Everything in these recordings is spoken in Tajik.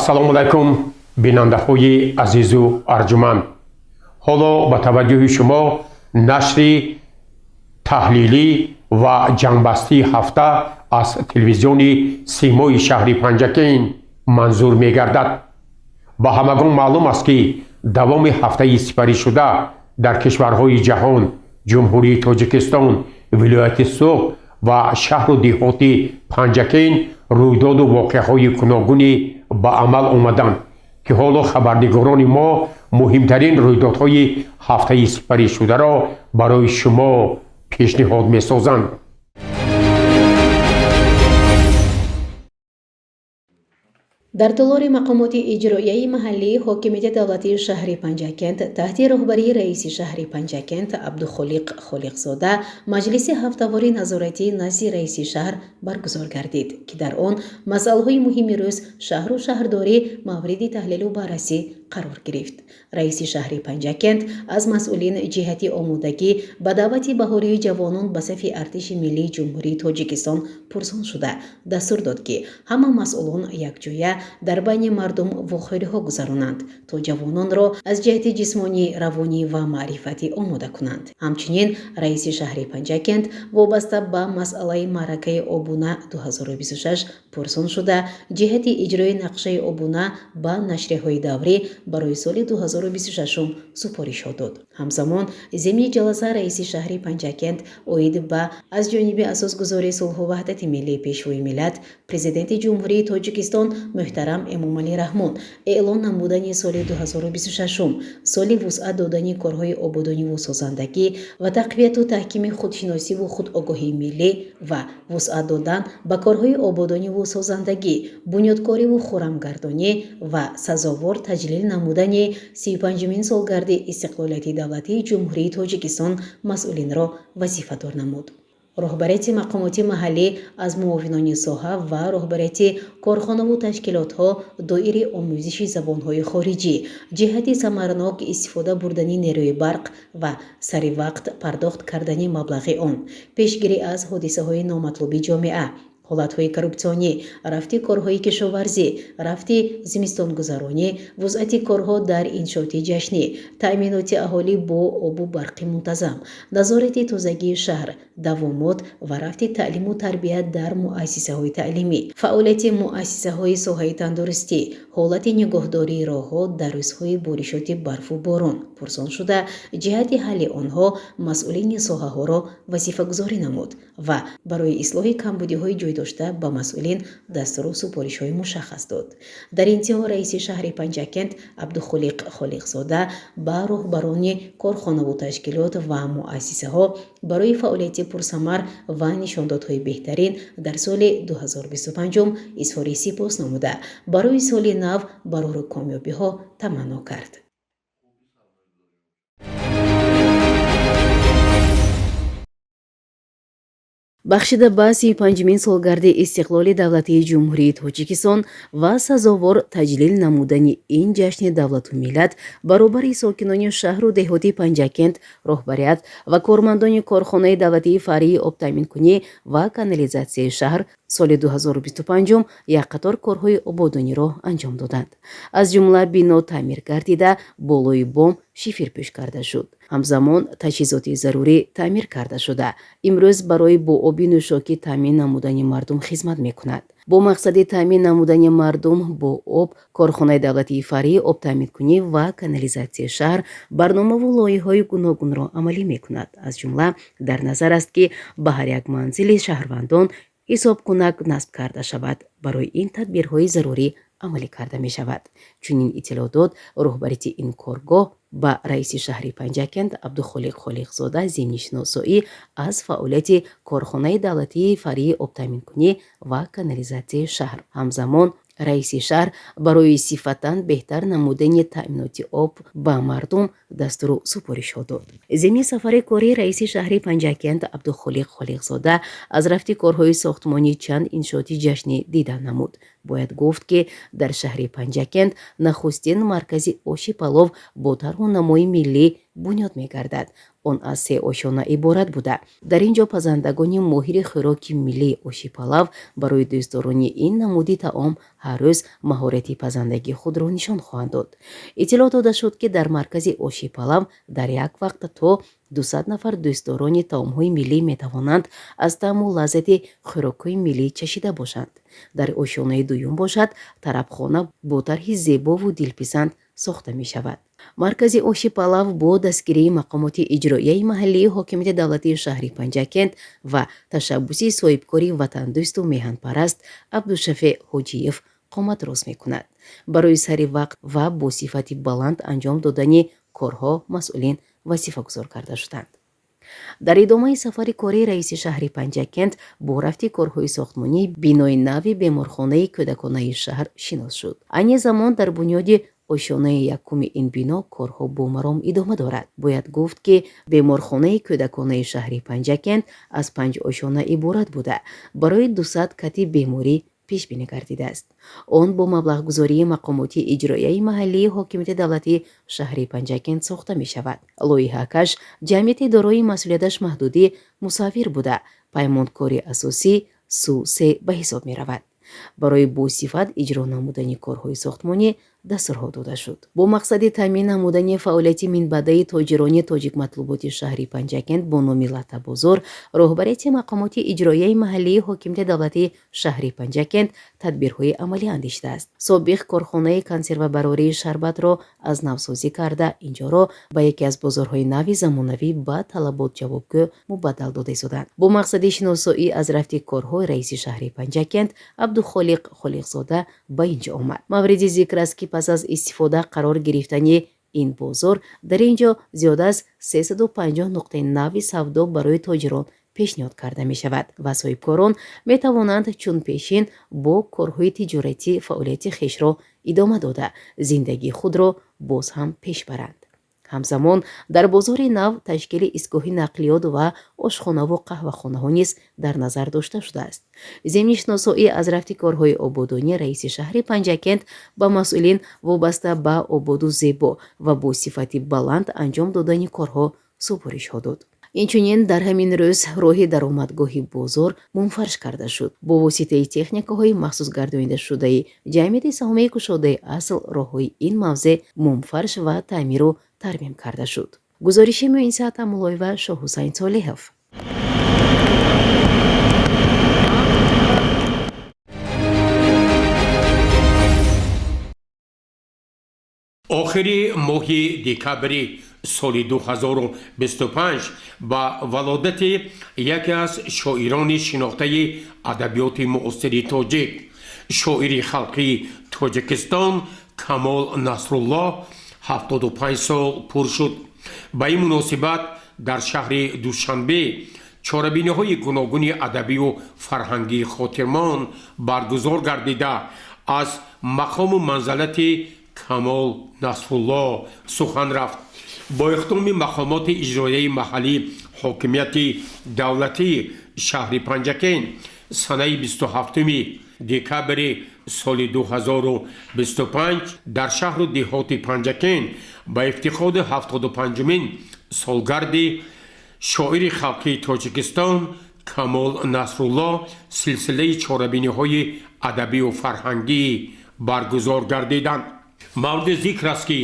Ассалому алайкум, бинандаҳои азизу арҷуманд. Ҳоло ба таваҷҷӯҳи шумо нашри таҳлилӣ ва ҷамъбастии ҳафта аз телевизиони Симои шаҳри Панҷакент манзур мегардад. Ба ҳамагон маълум аст, ки давоми ҳафтаи сипаришуда дар кишварҳои ҷаҳон, Ҷумҳурии Тоҷикистон, вилояти Суғд ва шаҳру деҳоти Панҷакент рӯйдоду воқеаҳои гуногуне ба амал омаданд, ки ҳоло хабарнигорони мо муҳимтарин рӯйдодҳои ҳафтаи сипаришударо барои шумо пешниҳод месозанд. Дар толори мақомоти иҷроияи маҳаллии ҳокимияти давлатии шаҳри Панҷакент таҳти роҳбарии раиси шаҳри Панҷакент Абдухолиқ Холиқзода маҷлиси ҳафтавори назоратӣ назди раиси шаҳр баргузор гардид, ки дар он масъалаҳои муҳими рӯз шаҳру шаҳрдорӣ мавриди таҳлилу баррасӣ қарор гирифт. Раиси шаҳри Панҷакент аз масъулин ҷиҳати омодагӣ ба даъвати баҳории ҷавонон ба сафи Артиши миллии Ҷумҳурии Тоҷикистон пурсон шуда, дастур дод, ки ҳама масъулон якҷоя дар байни мардум вохӯриҳо гузаронанд, то ҷавононро аз ҷиҳати ҷисмонӣ, равонӣ ва маърифатӣ омода кунанд. Ҳамчунин раиси шаҳри Панҷакент вобаста ба масъалаи маъракаи обуна 2026 пурсон шуда, ҷиҳати иҷрои нақшаи обуна ба нашрияҳои даврӣ барои соли 2026 супоришҳо дод. Ҳамзамон зимни ҷаласа раиси шаҳри Панҷакент оид ба аз ҷониби асосгузори сулҳу ваҳдати миллӣ, Пешвои миллат, Президенти Ҷумҳурии Тоҷикистон муҳтарам Эмомалӣ Раҳмон эълон намудани соли 2026 соли вусъат додани корҳои ободониву созандагӣ ва тақвияту таҳкими худшиносиву худогоҳии миллӣ ва вусъат додан ба корҳои ободониву созандагӣ, бунёдкориву хуррамгардонӣ ва сазовор таҷлил намудани 35-умин солгарди истиқлолияти давлатии Ҷумҳурии Тоҷикистон масъулинро вазифадор намуд. Роҳбарияти мақомоти маҳаллӣ аз муовинони соҳа ва роҳбарияти корхонаву ташкилотҳо доири омӯзиши забонҳои хориҷӣ, ҷиҳати самаранок истифода бурдани нерӯи барқ ва саривақт пардохт кардани маблағи он, пешгирӣ аз ҳодисаҳои номатлуби ҷомеа, ҳолатҳои коррупсионӣ, рафти корҳои кишоварзӣ, рафти зимистонгузаронӣ, вусъати корҳо дар иншооти ҷашнӣ, таъминоти аҳолӣ бо обу барқи мунтазам, назорати тозагии шаҳр, давомот ва рафти таълиму тарбия дар муассисаҳои таълимӣ, фаъолияти муассисаҳои соҳаи тандурустӣ, ҳолати нигоҳдории роҳҳо дар рӯзҳои боришоти барфу борон пурсон шуда, ҷиҳати ҳалли онҳо масъулини соҳаҳоро вазифагузорӣ намуд ва барои ислоҳи камбудиҳои ҷой дошта ба масъулин дастуру супоришҳои мушаххас дод. Дар интиҳо раиси шаҳри Панҷакент Абдухолиқ Холиқзода ба роҳбарони корхонаву ташкилот ва муассисаҳо барои фаъолияти пурсамар ва нишондодҳои беҳтарин дар соли 2025 изҳори сипос намуда, барои соли нав барору комёбиҳо таманно кард. Бахшида ба 35-умин солгарди истиқлоли давлатии Ҷумҳурии Тоҷикистон ва сазовор таҷлил намудани ин ҷашни давлату миллат баробари сокинони шаҳру деҳоти Панҷакент, роҳбарият ва кормандони корхонаи давлатии фаръии обтаъминкунӣ ва канализатсияи шаҳр соли 2025 як қатор корҳои ободониро анҷом доданд. Аз ҷумла бино таъмир гардида, болои бом шиферпӯш карда шуд. Ҳамзамон таҷҳизоти зарурӣ таъмир карда шуда, имрӯз барои бо оби нӯшокӣ таъмин намудани мардум хизмат мекунад. Бо мақсади таъмин намудани мардум бо об, корхонаи давлатии фаръии обтаъминкунӣ ва канализатсияи шаҳр барномаву лоиҳаҳои гуногунро амалӣ мекунад. Аз ҷумла дар назар аст, ки ба ҳар як манзили шаҳрвандон ҳисобкунак насб карда шавад. Барои ин тадбирҳои зарурӣ амалӣ карда мешавад. Чунин иттилоъ дод роҳбарияти ин коргоҳ ба раиси шаҳри Панҷакент Абдухолиқ Холиқзода зимни шиносоӣ аз фаъолияти корхонаи давлатии фаръии обтаъминкунӣ ва канализатсияи шаҳр. Ҳамзамон раиси шаҳр барои сифатан беҳтар намудани таъминоти об ба мардум дастуру супоришҳо дод. Зимни сафари кории раиси шаҳри Панҷакент Абдухолиқ Холиқзода аз рафти корҳои сохтмонии чанд иншооти ҷашнӣ дида намуд. Бояд гуфт, ки дар шаҳри Панҷакент нахустин маркази оши палов бо тарҳу намои миллӣ бунёд мегардад. Он аз се ошёна иборат буда, дар ин ҷо пазандагони моҳири хӯроки миллии оши палав барои дӯстдорони ин намуди таом ҳар рӯз маҳорати пазандагии худро нишон хоҳанд дод. Иттилоъ дода шуд, ки дар маркази оши палав дар як вақт то 200 нафар дӯстдорони таомҳои миллӣ метавонанд аз таъму лаззати хӯрокҳои миллӣ чашида бошанд. Дар ошёнаи дуюм бошад, тарабхона бо тарҳи зебову дилписанд сохта мешавад. Маркази оши палав бо дастгирии мақомоти иҷроияи маҳаллии ҳокимияти давлатии шаҳри Панҷакент ва ташаббуси соҳибкори ватандӯсту меҳанпараст Абдушафеъ Ҳоҷиев қомат рост мекунад. Барои сари вақт ва бо сифати баланд анҷом додани корҳо масъулин вазифагузор карда шуданд. Дар идомаи сафари кории раиси шаҳри Панҷакент бо рафти корҳои сохтмонии бинои нави беморхонаи кӯдаконаи шаҳр шинос шуд. Айни замон дар бунёди ошёнаи якуми ин бино корҳо бо маром идома дорад. Бояд гуфт, ки беморхонаи кӯдаконаи шаҳри Панҷакент аз панҷ ошёна иборат буда, барои 200 кати беморӣ пешбинӣ гардидааст. Он бо маблағгузории мақомоти иҷроияи маҳаллии ҳокимияти давлатии шаҳри Панҷакент сохта мешавад. Лоиҳакаш ҷамъияти дорои масъулияташ маҳдудӣ «Мусаввир» буда, паймонкори асосӣ Су-се ба ҳисоб меравад. Барои босифат иҷро намудани корҳои сохтмонӣ дастурҳо дода шуд. Бо мақсади таъмин намудани фаъолияти минбаъдаи тоҷирони тоҷикматлуботи шаҳри Панҷакент бо номи Латтабозор, роҳбарияти мақомоти иҷроияи маҳаллии ҳокимияти давлатии шаҳри Панҷакент тадбирҳои амалӣ андешидааст. Собиқ корхонаи консервабарории шарбатро аз навсозӣ карда, инҷоро ба яке аз бозорҳои нави замонавӣ, ба талабот ҷавобгӯ мубаддал дода истоданд. Бо мақсади шиносоӣ аз рафти корҳо раиси шаҳри Панҷакент Абдухолиқ Холиқзода ба ин ҷо омад. Мавриди зикр аст, ки пас аз истифода қарор гирифтани ин бозор дар ин ҷо зиёда аз 350 нуқтаи нави савдо барои тоҷирон пешниҳод карда мешавад ва соҳибкорон метавонанд чун пешин бо корҳои тиҷоратӣ фаъолияти хешро идома дода, зиндагии худро боз ҳам пеш баранд. Ҳамзамон дар бозори нав ташкили истгоҳи нақлиёт ва ошхонаву қаҳвахонаҳо низ дар назар дошта шудааст. Зимни шиносоӣ аз рафти корҳои ободонӣ раиси шаҳри Панҷакент ба масъулин вобаста ба ободу зебо ва бо сифати баланд анҷом додани корҳо супоришҳо дод. Инчунин дар ҳамин рӯз роҳи даромадгоҳи бозор мумфарш карда шуд. Бо воситаи техникаҳои махсус гардонидашудаи ҷамъияти саҳомии кушодаи «Асл» роҳҳои ин мавзеъ мумфарш ва таъмиру тармим карда шуд. Гузориши Муинса Тамулоева, Шоҳҳусайн Солиҳов. Охири моҳи декабри соли 2025 ба валодати яке аз шоирони шинохтаи адабиёти муосири тоҷик, шоири халқии Тоҷикистон Камол Насруллоҳ 75 сол пур шуд. Ба ин муносибат дар шаҳри Душанбе чорабиниҳои гуногуни адабию фарҳангии хотирмон баргузор гардида, аз мақому манзалати Камол Насрулло сухан рафт. Бо иқдоми мақомоти иҷроияи маҳаллии ҳокимияти давлатии шаҳри Панҷакент санаи 27 декабри соли 2025 дар шаҳру деҳоти Панҷакент ба ифтихори 75-умин солгарди шоири халқии Тоҷикистон Камол Насрулло силсилаи чорабиниҳои адабию фарҳангӣ баргузор гардиданд. Мавриди зикр аст, ки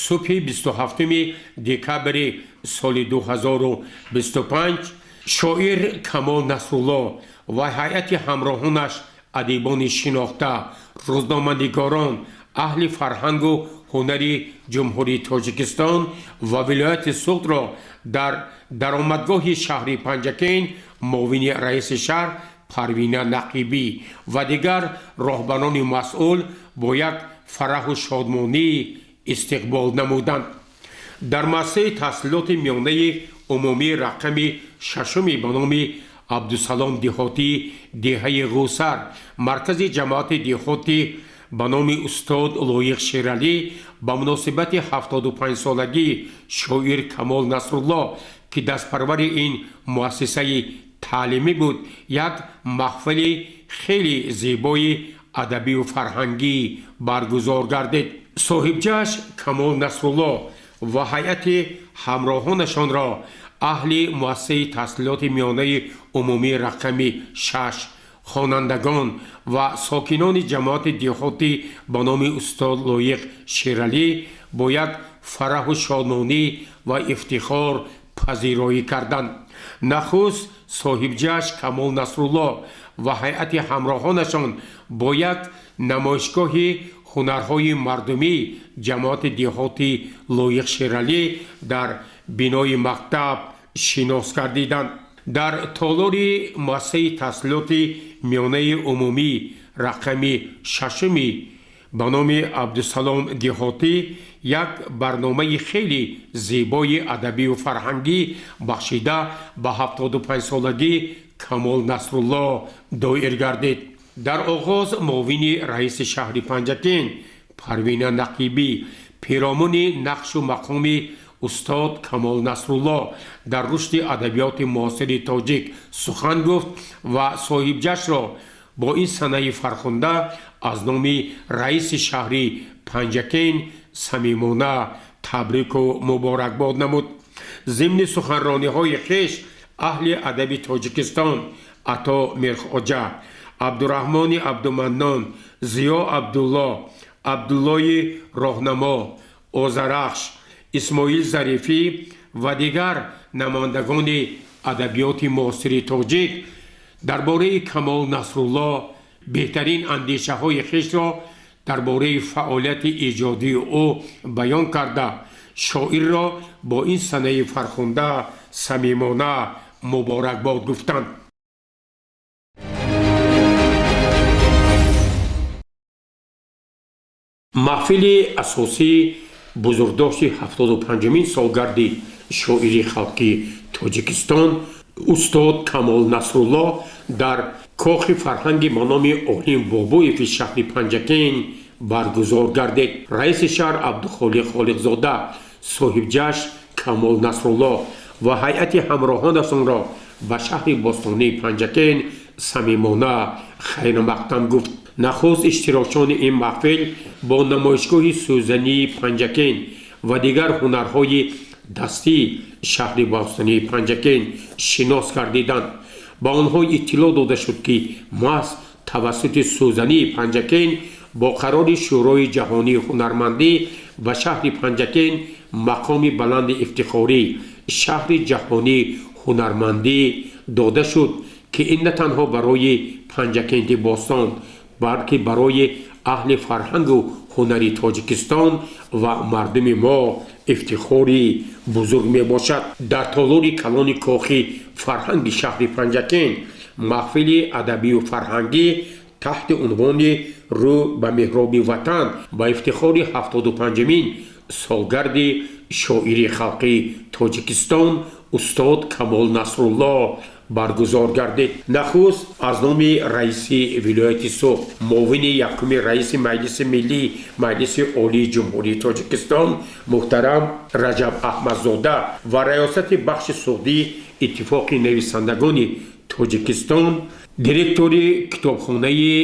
субҳи 27 декабри соли 2025 шоир Камол Насрулло ва ҳайати ҳамроҳонаш, адибони шинохта, рӯзноманигорон, аҳли фарҳангу ҳунари Ҷумҳурии Тоҷикистон ва вилояти Суғдро дар даромадгоҳи шаҳри Панҷакент муовини раиси шаҳр Парвина Нақибӣ ва дигар роҳбарони масъул бо як фараҳу шодмонӣ истиқбол намуданд. Дар муассисаи таҳсилоти миёнаи умумии рақами шашуми ба номи Абдусалом Деҳотӣ, деҳаи Ғусар, маркази ҷамоати деҳоти ба номи устод Лоиқ Шералӣ ба муносибати 75-солагии шоир Камол Насрулло, ки дастпарвари ин муассисаи таълимӣ буд, як маҳфили хеле зебои адабию фарҳангӣ баргузор гардид. Соҳибҷашн Камол Насрулло ва ҳайати ҳамроҳонашонро аҳли муассисаи таҳсилоти миёнаи умумии рақами 6, хонандагон ва сокинони ҷамоати деҳотӣ ба номи устод Лоиқ Шералӣ бо як фараҳу шодмонӣ ва ифтихор пазироӣ карданд. Нахуст соҳибҷашн Камол Насрулло ва ҳайати ҳамроҳонашон бо як намоишгоҳи ҳунарҳои мардумӣ ҷамоати деҳоти Лоиқ Шералӣ дар бинои мактаб шинос гардиданд. Дар толори муассисаи таҳсилоти миёнаи умумӣ рақами шашуми ба номи Абдусалом Деҳотӣ як барномаи хеле зебои адабию фарҳангӣ бахшида ба 75-солагӣ Камол Насрулло доир гардид. Дар оғоз муовини раиси шаҳри Панҷакент Парвина Нақибӣ пиромуни нақшу мақоми устод Камол Насрулло дар рушди адабиёти муосири тоҷик сухан гуфт ва соҳибҷашнро бо ин санаи фархунда аз номи раиси шаҳри Панҷакент самимона табрику муборакбод намуд. Зимни суханрониҳои хеш аҳли адаби Тоҷикистон Ато Мирхоҷа, Абдураҳмони Абдуманнон, Зиё Абдулло, Абдуллои Роҳнамо, Озарахш, Исмоил Зарифӣ ва дигар намояндагони адабиёти муосири тоҷик дар бораи Камол Насрулло беҳтарин андешаҳои хешро дар бораи фаъолияти эҷодии ӯ баён карда, шоирро бо ин санаи фархунда самимона муборакбод гуфтанд. Маҳфили асосии бузургдошти 75-умин солгарди шоири халқи Тоҷикистон устод Камол Насрулло дар кохи фарҳанги ба номи Олим Бобоеви шаҳри Панҷакент баргузор гардид. Раиси шаҳр Абдухолиқ Холиқзода соҳибҷашн Камол Насрулло ва ҳайати ҳамроҳонашонро ба шаҳри бостонии Панҷакент самимона хайрмақдам гуфт. Нахуст иштирокчиёни ин маҳфил бо намоишгоҳи сӯзании Панҷакент ва дигар ҳунарҳои дастии шаҳри бостонии Панҷакент шинос гардиданд. Ба онҳо иттилоъ дода шуд, ки маҳз тавассути сӯзании Панҷакент бо қарори Шӯрои ҷаҳонии ҳунармандӣ ба шаҳри Панҷакент мақоми баланди ифтихорӣ шаҳри ҷаҳонии ҳунармандӣ дода шуд, ки ин на танҳо барои Панҷакенти бостон, балки барои аҳли фарҳангу ҳунари Тоҷикистон ва мардуми мо ифтихори бузург мебошад. Дар толори калони кохи фарҳанги шаҳри Панҷакент маҳфили адабию фарҳангӣ таҳти унвони «Рӯ ба меҳроби ватан» ба ифтихори 75-умин солгарди шоири халқи Тоҷикистон устод Камол Насрулло баргузор гардид. Нахуст аз номи раиси вилояти Суғд, муовини якуми раиси Маҷлиси миллӣ Маҷлиси Олии Ҷумҳурии Тоҷикистон муҳтарам Раҷаб Аҳмадзода ва раёсати бахши суғдии Иттифоқи нависандагони Тоҷикистон, директори китобхонаи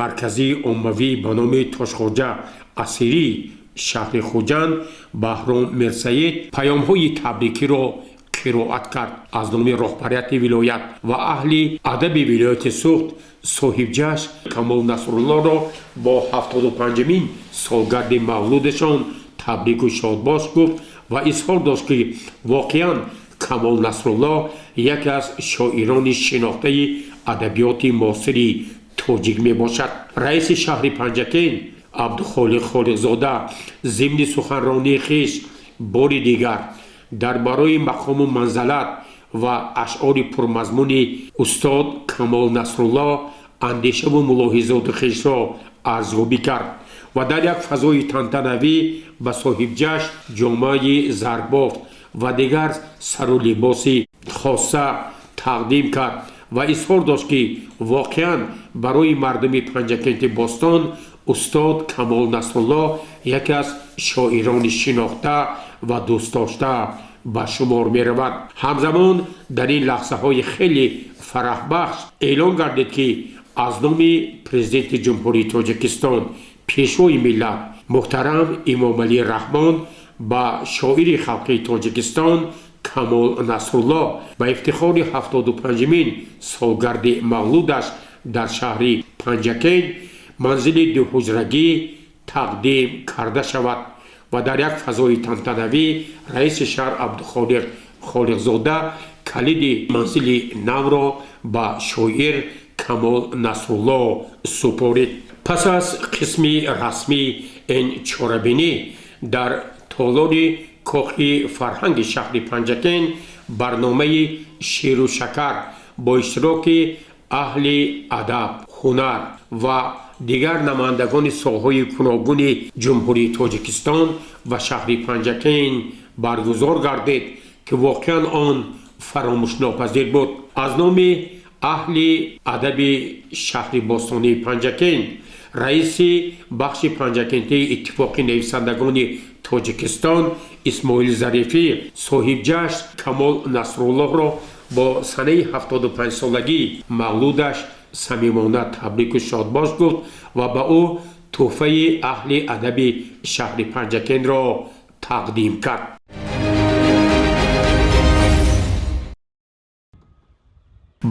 марказии оммавӣ ба номи Тошхоҷа Асирӣ шаҳри Хуҷанд Баҳром Мирсаид паёмҳои табрикиро қироат кард. Аз номи роҳбарияти вилоят ва аҳли адаби вилояти Суғд соҳибҷашн Камол Насруллоро бо 75-умин солгарди мавлудашон табрику шодбош гуфт ва изҳор дошт, ки воқеан Камол Насрулло яке аз шоирони шинохтаи адабиёти муосири тоҷик мебошад. Раиси шаҳри Панҷакент Абдухолиқ Холиқзода зимни суханронии хеш бори дигар дар барои мақому манзалат ва ашъори пурмазмуни устод Камол Насрулло андешаву мулоҳизоти хешро арзёбӣ кард ва дар як фазои тантанавӣ ба соҳибҷашн ҷомаи зарбофт ва дигар сару либоси хоса тақдим кард ва изҳор дошт, ки воқеан барои мардуми Панҷакенти бостон устод Камол Насрулло яке аз шоирони шинохта ва дӯстдошта ба шумор меравад. Ҳамзамон дар ин лаҳзаҳои хеле фараҳбахш эълон гардид, ки Аз номи Президенти Ҷумҳурии Тоҷикистон, Пешвои миллат муҳтарам Эмомалӣ Раҳмон ба шоири халқии Тоҷикистон Камол Насрулло ба ифтихори 75-мин солгарди мавлудаш дар шаҳри Панҷакент манзили дуҳуҷрагӣ тақдим карда шавад. Ва дар як фазои тантанавӣ раиси шаҳр Абдухолиқ Холиқзода калиди манзили навро ба шоир Камол Насрулло супорид. Пас аз қисми расмии ин чорабинӣ дар толори Кохи фарҳанги шаҳри Панҷакент барномаи ширу шакар бо иштироки аҳли адаб, ҳунар ва дигар намояндагони соҳаҳои гуногуни Ҷумҳурии Тоҷикистон ва шаҳри Панҷакент баргузор гардид, ки воқеан он фаромӯшнопазир буд. Аз номи аҳли адаби шаҳри бостонии Панҷакент раиси бахши панҷакентии Иттифоқи нависандагони Тоҷикистон Исмоил Зарифӣ соҳибҷашн Камол Насруллоҳро бо санаи 75-солагии мавлудаш самимона табрику шодбош гуфт ва ба ӯ тӯҳфаи аҳли адаби шаҳри Панҷакентро тақдим кард.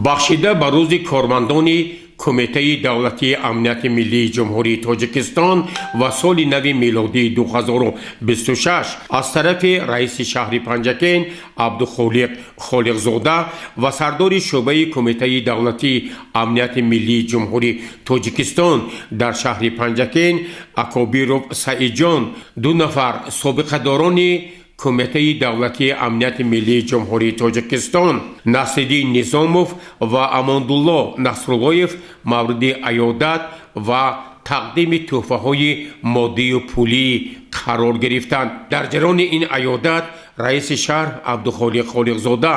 Бахшида ба рӯзи кормандони Кумитаи давлатии амнияти миллии Ҷумҳурии Тоҷикистон ва соли нави мелодии 2026 аз тарафи раиси шаҳри Панҷакент Абдухолиқ Холиқзода ва сардори шӯъбаи Кумитаи давлатии амнияти миллии Ҷумҳурии Тоҷикистон дар шаҳри Панҷакент Акобиров Саидҷон ду нафар собиқадорони Кумитаи давлатии амнияти миллии Ҷумҳурии Тоҷикистон Насриддин Низомов ва Амондулло Насруллоев мавриди аёдат ва тақдими тӯҳфаҳои моддию пулӣ қарор гирифтанд. Дар ҷараёни ин аёдат раиси шаҳр Абдухолиқ Холиқзода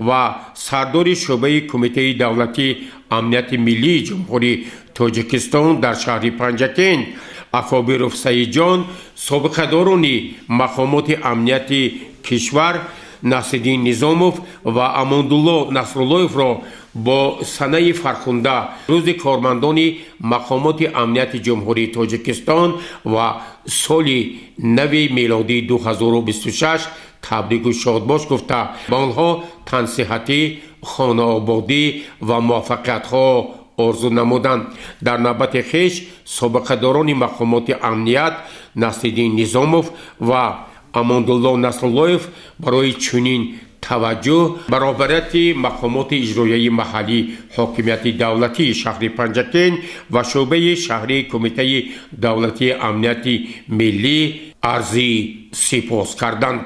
ва сардори шӯъбаи Кумитаи давлатии амнияти миллии Ҷумҳурии Тоҷикистон дар шаҳри Панҷакент Акобиров Саидҷон собиқадорони мақомоти амнияти кишвар Насриддин Низомов ва Амондулло Насруллоевро бо санаи фархунда, рӯзи кормандони мақомоти амнияти Ҷумҳурии Тоҷикистон ва соли нави мелодии 2026 табрику шодбош гуфта, ба онҳо тансиҳатӣ, хонаободӣ ва муваффақиятҳо орзу намуданд. Дар навбати хеш собиқадорони мақомоти амният Насриддин Низомов ва Амондулло Насруллоев барои чунин таваҷҷӯҳ ба роҳбарияти мақомоти иҷроияи маҳаллии ҳокимияти давлатии шаҳри Панҷакент ва шӯъбаи шаҳрии Кумитаи давлатии амнияти миллӣ арзи сипос карданд.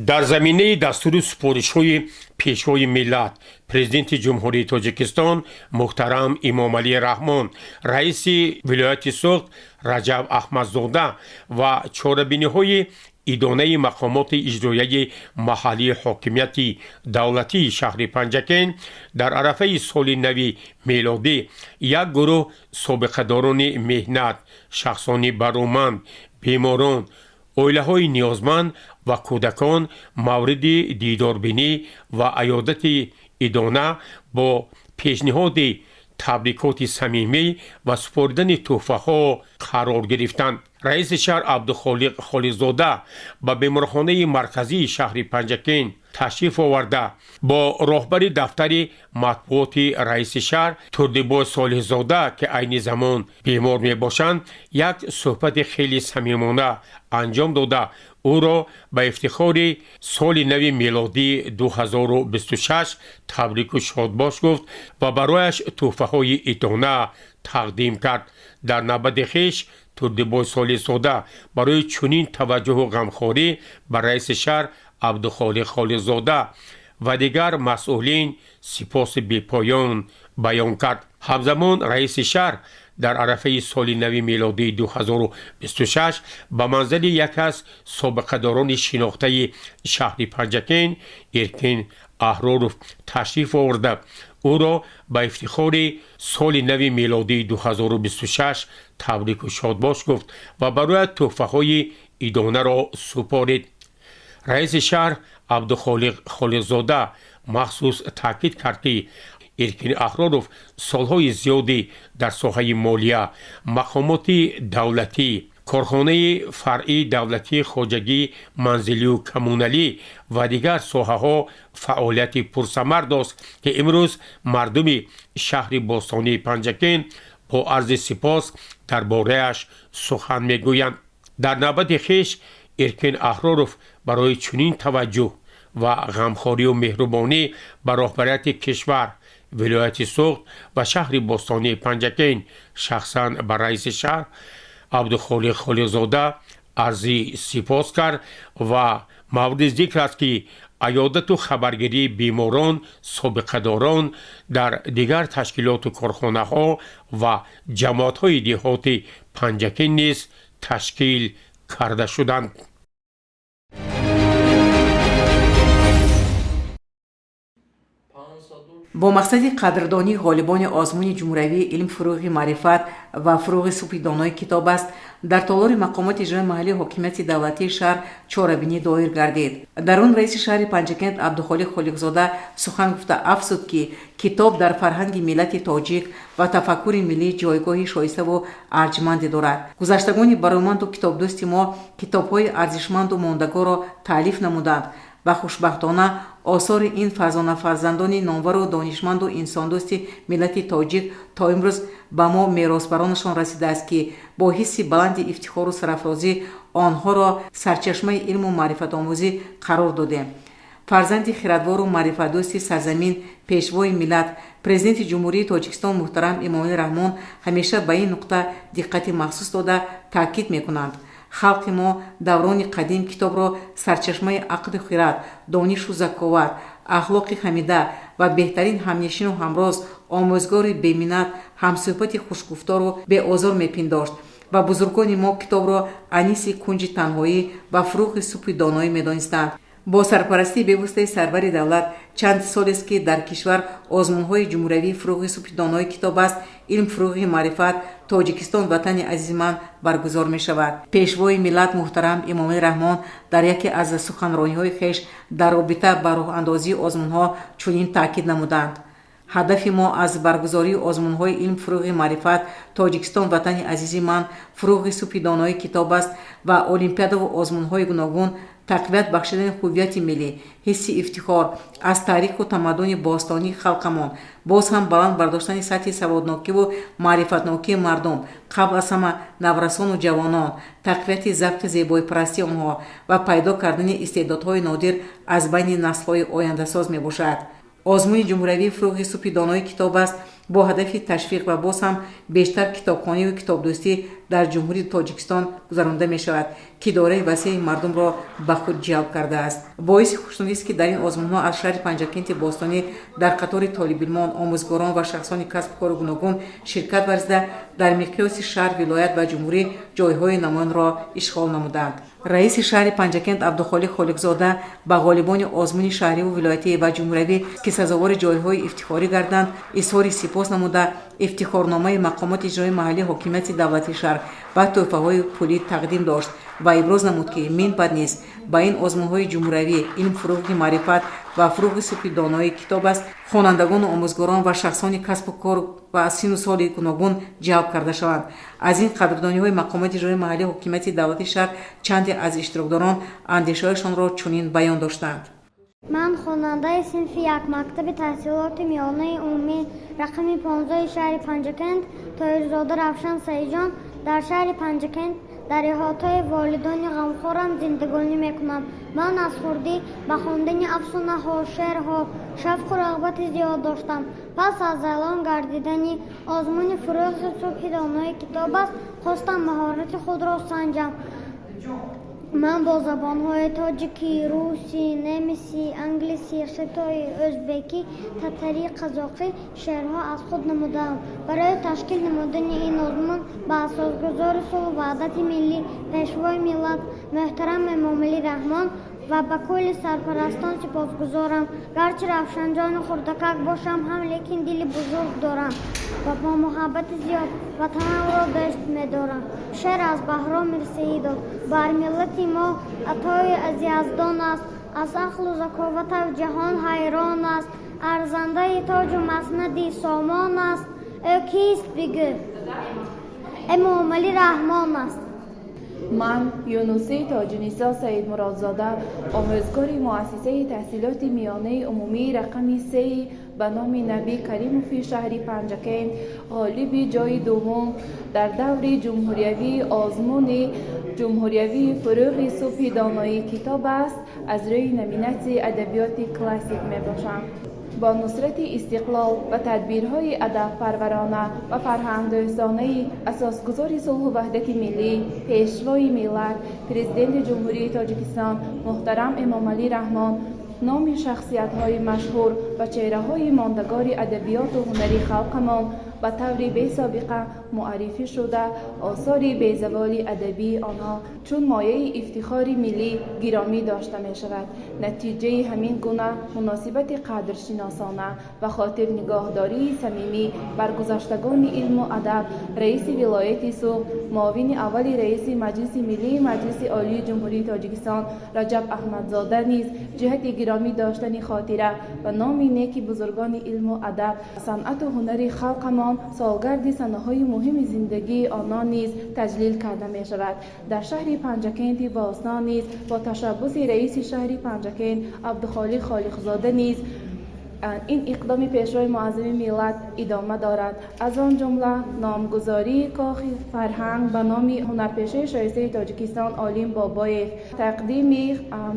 Дар заминаи дастури супоришҳои Пешвои миллат, Президенти Ҷумҳурии Тоҷикистон муҳтарам Эмомалӣ Раҳмон, раиси вилояти Суғд Раҷаб Аҳмадзода ва чорабиниҳои идонаи мақомоти иҷроияи маҳаллии ҳокимияти давлатии шаҳри Панҷакент дар арафаи соли нави мелодӣ як гурӯҳ собиқадорони меҳнат, шахсони бароманд, беморон, оилаҳои ниёзманд ва кӯдакон мавриди дидорбинӣ ва аёдати идона бо пешниҳоди табрикоти самимӣ ва супоридани тӯҳфаҳо қарор гирифтанд. Раиси шаҳр Абдухолиқ Холиқзода ба беморхонаи марказии шаҳри Панҷакент ташриф оварда, бо роҳбари дафтари матбуоти раиси шаҳр Турдибой Солиҳзода, ки айни замон бемор мебошанд, як суҳбати хеле самимона анҷом дода, ӯро ба ифтихори соли нави мелодии 2026 табрику шодбош гуфт ва барояш тӯҳфаҳои идона тақдим кард. Дар навбати хеш Турдибой Солиҳзода барои чунин таваҷҷӯҳу ғамхорӣ ба раиси шаҳр Абдухолиқ Холиқзода ва дигар масъулин сипоси бепоён баён кард. Ҳамзамон раиси шаҳр дар арафаи соли нави мелодии 2026 ба манзили яке аз собиқадорони шинохтаи шаҳри Панҷакент Эркин Аҳроров ташриф оварда, ӯро ба ифтихори соли нави мелодии 2026 табрику шодбош гуфт ва барояш тӯҳфаҳои идонаро супорид. Раиси шаҳр Абдухолиқ Холиқзода махсус таъкид кард, ки Эркин Аҳроров солҳои зиёдӣ дар соҳаи молия, мақомоти давлатӣ, корхонаи фаръии давлатии хоҷагии манзилию коммуналӣ ва дигар соҳаҳо фаъолияти пурсамар дошт, ки имрӯз мардуми шаҳри бостонии Панҷакент бо арзи сипос дар бораяш сухан мегӯянд. Дар навбати хеш Эркин Аҳроров барои чунин таваҷҷӯҳ ва ғамхорию меҳрубонӣ ба роҳбарияти кишвар, вилояти Суғд ва шаҳри бостонии Панҷакент, шахсан ба раиси шаҳр Абдухолиқ Холиқзода арзи сипос кард ва мавриди зикр аст, ки аёдату хабаргирии беморон, собиқадорон дар дигар ташкилоту корхонаҳо ва ҷамоатҳои деҳоти Панҷакент низ ташкил карда шуданд. Бо мақсади қадрдонии ғолибони озмуни ҷумҳуриявии илм, фурӯғи маърифат ва фурӯғи субҳи донои китоб аст, дар толори мақомоти иҷрои маҳаллии ҳокимияти давлатии шаҳр чорабинӣ доир гардид. Дар он раиси шаҳри Панҷакент Абдухолиқ Холиқзода сухан гуфта афзуд, ки китоб дар фарҳанги миллати тоҷик ва тафаккури миллӣ ҷойгоҳи шоиставу арҷманде дорад. Гузаштагони бароманду китобдӯсти мо китобҳои арзишманду мондагорро таълиф намуданд ва хушбахтона осори ин фарзона-фарзандони номвару донишманду инсондӯсти миллати тоҷик то имрӯз ба мо меросбаронашон расидааст, ки бо ҳисси баланди ифтихору сарафрозӣ онҳоро сарчашмаи илму маърифатомӯзӣ қарор додем. Фарзанди хирадвору маърифатдӯсти сарзамин, пешвои миллат, Президенти Ҷумҳурии Тоҷикистон муҳтарам Эмомалӣ Раҳмон ҳамеша ба ин нуқта диққати махсус дода таъкид мекунанд. Халқи мо даврони қадим китобро сарчашмаи ақлу хирад, донишу заковат, ахлоқи ҳамида ва беҳтарин ҳамнишину ҳамроз, омӯзгори беминнат, ҳамсӯҳбати хушгуфтору беозор мепиндошт ва бузургони мо китобро аниси кунҷи танҳоӣ ва фурӯғи субҳи доноӣ медонистанд. Бо сарпарастии бевоситаи сарвари давлат чанд солест, ки дар кишвар озмунҳои ҷумҳуриявии фурӯғи субҳи донои китоб аст, илм, фурӯғи маърифат, Тоҷикистон ватани азизи ман баргузор мешавад. Пешвои миллат муҳтарам Эмомалӣ Раҳмон дар яке аз суханрониҳои хеш дар робита ба роҳандозии озмунҳо чунин таъкид намуданд: ҳадафи мо аз баргузории озмунҳои илм, фурӯғи маърифат, Тоҷикистон ватани азизи ман, фурӯғи субҳи донои китоб аст ва олимпиадаву озмунҳои гуногун тақвият бахшидани ҳуввияти миллӣ, ҳисси ифтихор аз таъриху тамаддуни бостонии халқамон, боз ҳам баланд бардоштани сатҳи саводнокиву маърифатнокии мардум, қабл аз ҳама наврасону ҷавонон, тақвияти завқи зебоипарастии онҳо ва пайдо кардани истеъдодҳои нодир аз байни наслҳои ояндасоз мебошад. Озмуни ҷумҳуриявии фурӯғи субҳи донои китоб аст бо ҳадафи ташвиқ ва боз ҳам бештар китобхониву китобдӯстӣ дар Ҷумҳурии Тоҷикистон гузаронида мешавад, ки доираи васеи мардумро ба худ ҷалб кардааст. Боиси хушнудист, ки дар ин озмунҳо аз шаҳри Панҷакенти бостонӣ дар қатори толибилмон, омӯзгорон ва шахсони касбу кори гуногун ширкат варзида, дар миқёси шаҳр, вилоят ва ҷумҳурӣ ҷойҳои намоёнро ишғол намуданд. Раиси шаҳри Панҷакент Абдухолиқ Холиқзода ба ғолибони озмуни шаҳриву вилоятӣ ва ҷумҳуриявӣ, ки сазовори ҷойҳои ифтихорӣ гарданд, изҳори сипос намуда, ифтихорномаи мақомоти иҷроии маҳаллии ҳокимияти давлатии шаҳр ва тӯҳфаҳои пулӣ тақдим дошт ва иброз намуд, ки минбаъд низ ба ин озмунҳои ҷумҳуриявӣ илм, фурӯғи маърифат ва фурӯғи субҳи донои китоб аст хонандагону омӯзгорон ва шахсони касбу кор ва сину соли гуногун ҷалб карда шаванд. Аз ин қадрдониҳои мақомоти иҷроии маҳаллии ҳокимияти давлатии шаҳр чанде аз иштирокдорон андешаҳояшонро чунин баён доштанд. Ман хонандаи синфи як мактаби таҳсилоти миёнаи умумӣ рақами 15 шаҳри Панҷакент Тоирзода Равшан Саидҷон дар шаҳри Панҷакент дар иҳотаи волидони ғамхорам зиндагонӣ мекунам. Ман аз хурдӣ ба хондани афсонаҳо, шеърҳо шавқу рағбати зиёд доштам. Пас аз эълон гардидани озмуни фурӯғи субҳи донои китоб аст, хостам маҳорати худро санҷам. Ман бо забонҳои тоҷикӣ, русӣ, немисӣ, англисӣ, хитоӣ, ӯзбекӣ, татарӣ, қазоқӣ шеърҳо аз худ намудаам. Барои ташкил намудани ин озмун ба асосгузори сулҳу ваҳдати миллӣ, Пешвои миллат муҳтарам Эмомалӣ Раҳмон ва ба кулли сарпарастон сипосгузорам. Гарчи Равшанҷони хурдакак бошам ҳам, лекин дили бузург дорам. Ва бо муҳаббати зиёд ватанамро дӯст медорам. Шеър аз Баҳром Мирсаидов. Бар миллати мо атои аз Яздон аст, аз ақлу заковаташ ҷаҳон ҳайрон аст. Арзандаи тоҷу маснади сомон аст. Ӯ кист, бигӯ? Эмомалӣ Раҳмон аст. Ман, Юнусӣ Тоҷинисо Саидмуродзода, омӯзгори муассисаи таҳсилоти миёнаи умумии рақами сеи ба номи Набӣ Каримови шаҳри Панҷакент, ғолиби ҷойи дуввум дар даври ҷумҳуриявии озмуни ҷумҳуриявии «Фурӯғи субҳи доноӣ китоб аст» аз рӯи номинатсияи адабиёти классик мебошам. Бо нусрати истиқлол ва тадбирҳои адабпарварона ва фарҳангдӯстонаи асосгузори сулҳу ваҳдати миллӣ, Пешвои миллат, Президенти Ҷумҳурии Тоҷикистон муҳтарам Эмомалӣ Раҳмон, номи шахсиятҳои машҳур ва чеҳраҳои мондагори адабиёту ҳунари халқамон ба таври бесобиқа муаррифӣ шуда, осори безаволи адабии онҳо чун мояи ифтихори миллӣ гиромӣ дошта мешавад. Натиҷаи ҳамин гуна муносибати қадршиносона ва хотирнигоҳдории самимӣ бар гузаштагони илму адаб, раиси вилояти Суғд, муовини аввали раиси Маҷлиси Миллии Маҷлиси Олии Ҷумҳурии Тоҷикистон Раҷаб Аҳмадзода низ ҷиҳати гиромӣ доштани хотира ва номи неки бузургони илму адаб, санъату ҳунари халқамон, солгарди санаҳои муҳими зиндагии онон низ таҷлил карда мешавад. Дар шаҳри Панҷакенти бостон низ бо ташаббуси раиси шаҳри Панҷакент Абдухолиқ Холиқзода низ ин иқдоми Пешвои муаззами миллат идома дорад. Аз он ҷумла номгузории кохи фарҳанг ба номи ҳунарпешаи шоистаи Тоҷикистон Олим Бобоев, тақдими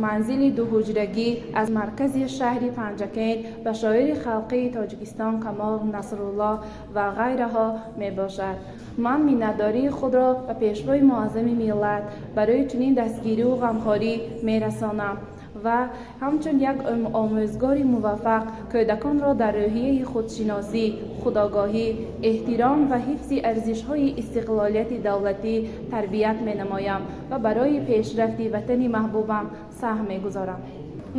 манзили дуҳуҷрагӣ аз маркази шаҳри Панҷакент ба шоири халқии Тоҷикистон Камол Насруллоҳ ва ғайраҳо мебошад. Ман миннатдории худро ба Пешвои муаззами миллат барои чунин дастгирию ғамхорӣ мерасонам ва ҳамчун як омӯзгори муваффақ кӯдаконро дар рӯҳияи худшиносӣ, худогоҳӣ, эҳтиром ва ҳифзи арзишҳои истиқлолияти давлатӣ тарбият менамоям ва барои пешрафти ватани маҳбубам саҳм мегузорам.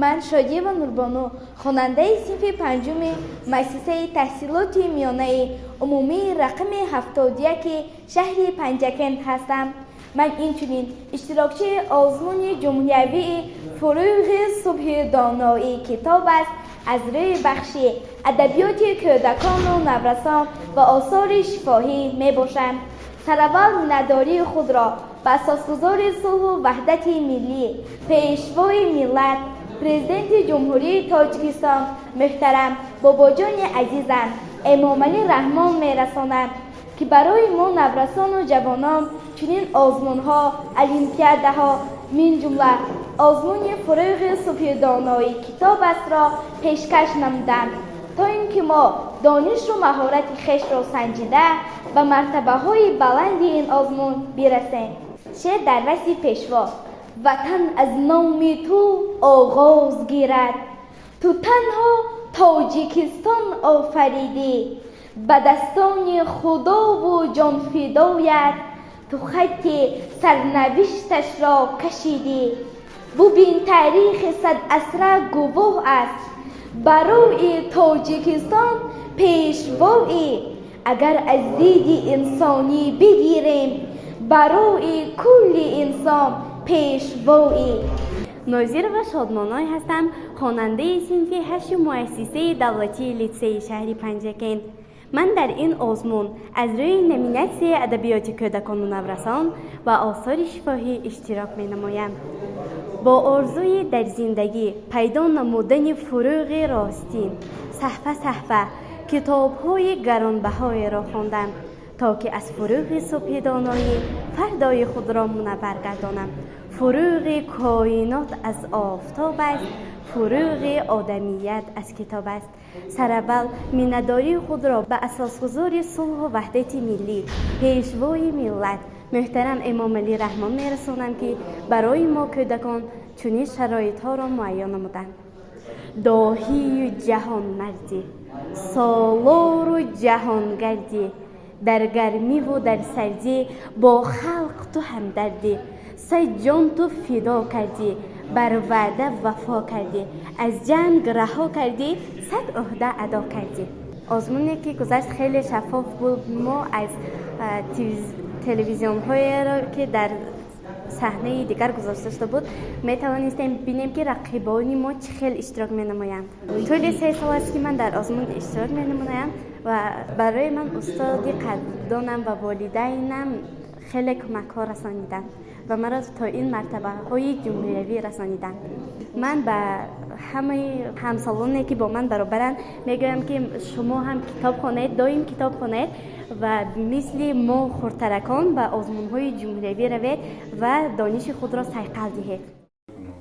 Ман, Шодиева Нурбону, хонандаи синфи панҷуми муассисаи таҳсилоти миёнаи умумии рақами 71-и шаҳри Панҷакент ҳастам. Ман инчунин иштирокчии озмуни ҷумҳуриявии «Фурӯғи субҳи доноӣ китоб аст» аз рӯи бахши адабиёти кӯдакону наврасон ва осори шифоҳӣ мебошам. Сараввал миннатдории худро ба асосгузори сулҳу ваҳдати миллӣ, Пешвои миллат, Президенти Ҷумҳурии Тоҷикистон муҳтарам бобоҷони азизам Эмомалӣ Раҳмон мерасонам, ки барои мо наврасону ҷавонон чунин озмунҳо, олимпиадаҳо, минҷумла озмуни «Фурӯғи субҳи доноӣ китоб астро» пешкаш намуданд, то ин ки мо донишу маҳорати хешро санҷида, ба мартабаҳои баланди ин озмун бирасем. Шеър дар васфи Пешво. Ватан аз номи ту оғоз гирад, ту танҳо Тоҷикистон офаридӣ. Ба дастони худову ҷонфидоят ту хатти сарнавишташро кашидӣ. Бубин, таърихи садасра гувоҳ аст, барои Тоҷикистон пешвоӣ. Агар аз диди инсонӣ бигирем, барои кулли инсон пешвоӣ. Нозирова Шодмоной ҳастам, хонандаи синфи ҳашти муассисаи давлатии литсейи шаҳри Панҷакент. Ман дар ин озмун аз рӯи номинатсияи адабиёти кӯдакону наврасон ва осори шифоҳӣ иштирок менамоям. Бо орзуи дар зиндагӣ пайдо намудани фурӯғи ростин, саҳфа саҳфа китобҳои гаронбаҳоеро хондам, то ки аз фурӯғи субҳи доноӣ фардои худро мунаввар гардонам. Фурӯғи коинот аз офтоб аст, фурӯғи одамият аз китоб аст. Сараввал миннатдории худро ба асосгузори сулҳу ваҳдати миллӣ, Пешвои миллат муҳтарам Эмомалӣ Раҳмон мерасонам, ки барои мо кӯдакон чунин шароитҳоро муайян намуданд. Доҳию ҷаҳонмардӣ, солору ҷаҳонгардӣ, дар гармиву дар сардӣ бо халқ ту ҳамдардӣ. Сад ҷон ту фидо кардӣ, бар ваъда вафо кардӣ, аз ҷанг раҳо кардӣ, сад ӯҳда адо кардӣ. Озмуне ки гузашт, хеле шаффоф буд. Мо аз телевизионҳоеро, ки дар саҳнаи дигар гузошта шуда буд, метавонистем бинем, ки рақибони мо чӣ хел иштирок менамоянд. Тӯли 3 сол аст, ки ман дар озмун иштирок менамоям ва барои ман устоди қадрдонам ва волидайнам хеле кӯмакҳо расониданд ва маро то ин мартабаҳои ҷумҳуриявӣ расониданд. Ман ба ҳамаи ҳамсолоне, ки бо ман баробаранд, мегӯям, ки шумо ҳам китоб хонед, доим китоб хонед ва мисли мо хурдтаракон ба озмунҳои ҷумҳуриявӣ равед ва дониши худро сайқал диҳед.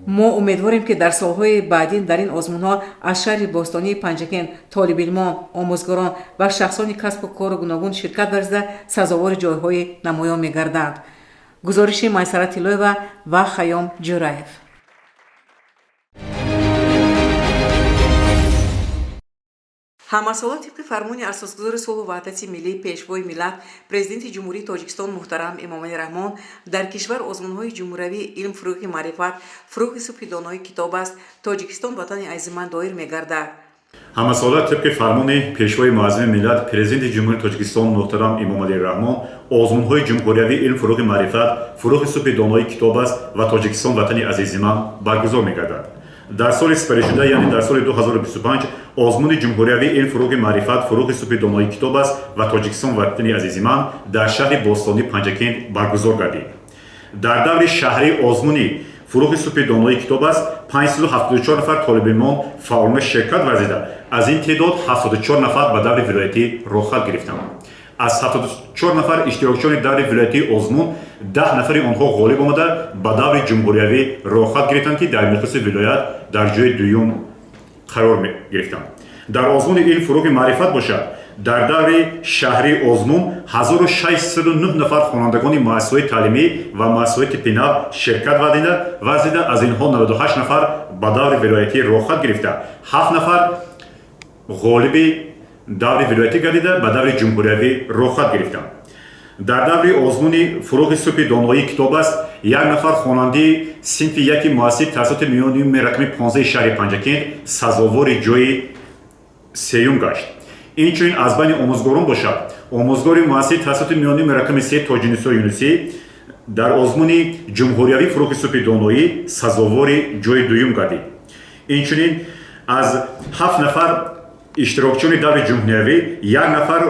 Мо умедворем, ки дар солҳои баъдин дар ин озмунҳо аз шаҳри бостонии Панҷакент толибилмон, омӯзгорон ва шахсони касбу кору гуногун ширкат варзида, сазовори ҷойҳои намоён мегарданд. Гузориши Майсара Тиллоева ва Хаём Ҷӯраев. Ҳамасола тибқи фармони асосгузори сулҳу ваҳдати миллӣ, Пешвои миллат, Президенти Ҷумҳурии Тоҷикистон муҳтарам Эмомалӣ Раҳмон дар кишвар озмунҳои ҷумҳуриявии «Илм фурӯғи маърифат», «Фурӯғи субҳи донои китоб аст», «Тоҷикистон ватани азизи ман» доир мегардад. Ҳамасола тибқи фармони Пешвои муаззами миллат, Президенти Ҷумҳурии Тоҷикистон муҳтарам Эмомалӣ Раҳмон озмунҳои ҷумҳуриявии «Илм фурӯғи маърифат», «Фурӯғи субҳи донои китоб аст» ва «Тоҷикистон ватани азизи ман» баргузор мегардад. Дар соли сипаришуда, яъне дар соли 2025, озмуни ҷумҳуриявии «Илм фурӯғи маърифат», «Фурӯғи субҳи донои китоб аст» ва «Тоҷикистон ватани азизи ман» дар шаҳри бостонии Панҷакент баргузор гардид. Дар даври шаҳрии озмуни «Фурӯғи субҳи донои китоб аст» 574 нафар толибилмон фаъолона ширкат варзида, аз ин теъдод 74 нафар ба даври вилоятӣ роҳхат гирифтанд. Аз 74 нафар иштирокчиёни даври вилоятии озмун 10 нафари онҳо ғолиб омада, ба даври ҷумҳуриявӣ роҳхат гирифтанд, ки дар миқёси вилоят дар ҷои дуюм қарор гирифтанд. Дар озмуни «Илм фурӯғи маърифат» бошад, дар даври шаҳрии озмун 1609 нафар хонандагони муассисаҳои таълимӣ ва муассисаҳои типи нав ширкат варзида, аз инҳо 98 нафар ба даври вилоятӣ роҳхат гирифта, 7 нафар ғолиби даври вилоятӣ гардида, ба даври ҷумҳуриявӣ роҳхат гирифтанд. Дар даври озмуни «Фурӯғи субҳи доноии китоб аст» як нафар хонандаи синфи яки муассисаи таҳсилоти миёнаи рақами 15 шаҳри Панҷакент сазовори ҷои сеюм гашт. Инчунин аз байни омӯзгорон бошад, омӯзгори муассисаи таҳсилоти миёнаи рақами 3 Тоҷинисо Юнусӣ дар озмуни ҷумҳуриявии «Фурӯғи субҳи доноӣ» сазовори ҷои дуюм гардид. Инчунин аз ҳафт нафар иштирокчиёни даври ҷумҳуриявӣ як нафар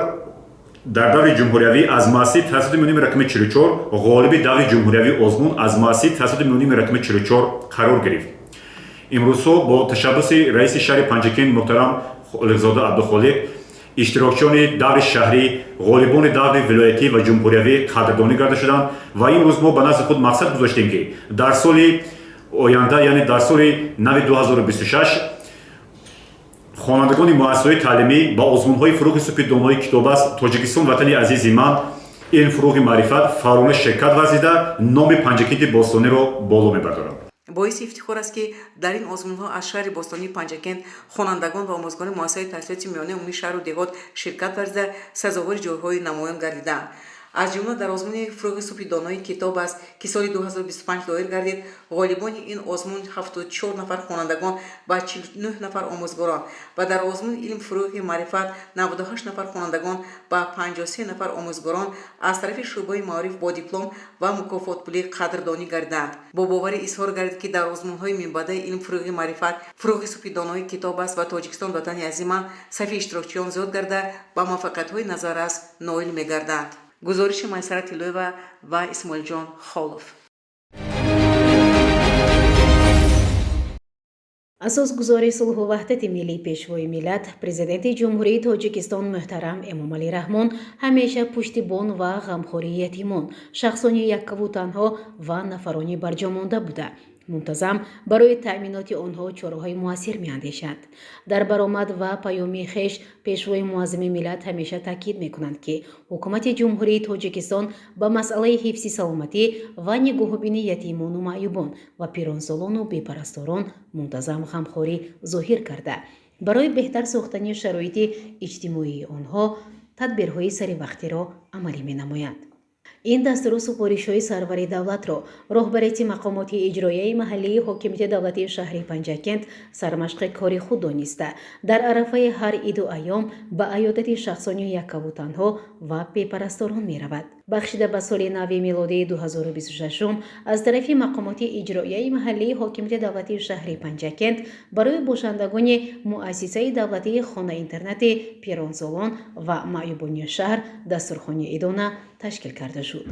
дар даври ҷумҳуриявӣ аз муассисаи таҳсилоти миёнаи рақами 44 ғолиби даври ҷумҳуриявии озмун аз муассисаи таҳсилоти миёнаи рақами 44 қарор гирифт. Имрӯзҳо бо ташаббуси раиси шаҳри Панҷакент муҳтарам Холиқзода Абдухолиқ иштирокчиёни даври шаҳрӣ, ғолибони даври вилоятӣ ва ҷумҳуриявӣ қадрдонӣ карда шуданд ва имрӯз мо ба назди худ мақсад гузоштем, ки дар соли оянда, яъне дар соли нави 2026, хонандагони муассисаҳои таълимӣ ба озмунҳои «Фурӯғи субҳи донои китоб аст», «Тоҷикистон ватани азизи ман», «Илм фурӯғи маърифат» фаъолона ширкат варзида, номи Панҷакенти бостониро боло мебардоранд. Боиси ифтихор аст, ки дар ин озмунҳо аз шаҳри бостонии Панҷакент хонандагон ва омӯзгорони муассисаи таҳсилоти миёнаи умумии шаҳру деҳот ширкат варзида, сазовори ҷойҳои намоён гардиданд. Аз ҷумла дар озмуни «Фурӯғи субҳи донои китоб аст», ки соли 2025 доир гардид, ғолибони ин озмун 74 нафар хонандагон ва 49 нафар омӯзгорон ва дар озмуни «Илм фурӯғи маърифат» 98 нафар хонандагон ва 53 нафар омӯзгорон аз тарафи шӯъбаи маориф бо диплом ва мукофотпулӣ қадрдонӣ гардиданд. Бо боварӣ изҳор гардид, ки дар озмунҳои минбаъдаи «Илм фурӯғи маърифат», «Фурӯғи субҳи донои китоб аст» ва «Тоҷикистон ватани азизи ман» сафи иштирокчиён зиёд гарда, ба муваффақиятҳои назаррас ноил мегарданд. Гузориши Майсара Тиллоева ва Исмоилҷон Холов. Асосгузори сулҳу ваҳдати миллӣ, Пешвои миллат, Президенти Ҷумҳурии Тоҷикистон муҳтарам Эмомалӣ Раҳмон ҳамеша пуштибон ва ғамхори ятимон, шахсони яккаву танҳо ва нафарони барҷомонда буда, мунтазам барои таъминоти онҳо чораҳои муассир меандешанд. Дар баромад ва паёми хеш Пешвои муаззами миллат ҳамеша таъкид мекунанд, ки Ҳукумати Ҷумҳурии Тоҷикистон ба масъалаи ҳифзи саломатӣ ва нигоҳубини ятимону маъюбон ва пиронсолону бепарасторон мунтазам ғамхорӣ зоҳир карда, барои беҳтар сохтани шароити иҷтимоии онҳо тадбирҳои саривақтиро амалӣ менамоянд. Ин дастуру супоришҳои сарвари давлатро роҳбарияти мақомоти иҷроияи маҳаллии ҳокимияти давлатии шаҳри Панҷакент сармашқи кори худ дониста, дар арафаи ҳар иду айём ба аёдати шахсони яккаву танҳо ва бепарасторон меравад. Бахшида ба соли нави мелодии 2026 аз тарафи мақомоти иҷроияи маҳаллии ҳокимияти давлатии шаҳри Панҷакент барои бошандагони муассисаи давлатии хона-интернати пиронсолон ва маъюбони шаҳр дастурхони идона ташкил карда шуд.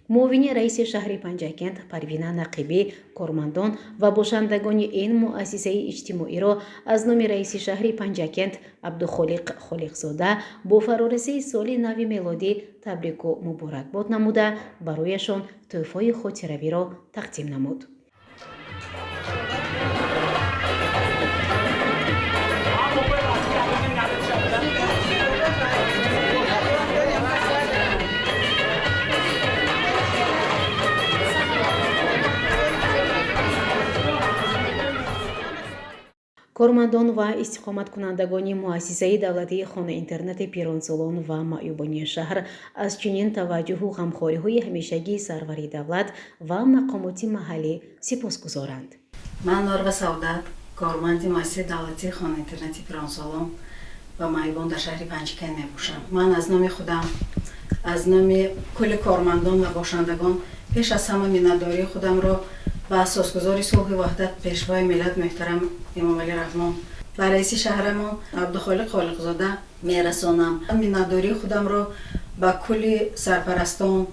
Муовини раиси шаҳри Панҷакент Парвина Нақибӣ кормандон ва бошандагони ин муассисаи иҷтимоиро аз номи раиси шаҳри Панҷакент Абдухолиқ Холиқзода бо фарорасии соли нави мелодӣ табрику муборакбод намуда, барояшон тӯҳфаи хотиравиро тақдим намуд. Кормандон ва истиқоматкунандагони муассисаи давлатии хона-интернати пиронсолон ва маъюбони шаҳр аз чунин таваҷҷӯҳу ғамхориҳои ҳамешагии сарвари давлат ва мақомоти маҳаллӣ сипосгузоранд. Ман Норва Савдат, корманди муассисаи давлатии хона-интернати пиронсолон ва маъюбон дар шаҳри Панҷакент мебошам. Ман аз номи худам, аз номи кулли кормандон ва бошандагон пеш аз ҳама миннатдории худамро ба асосгузори сулҳу ваҳдат, Пешвои миллат муҳтарам Эмомалӣ Раҳмон, ба раиси шаҳрамон Абдухолиқ Холиқзода мерасонам. Миннатдории худамро ба кулли сарпарастон,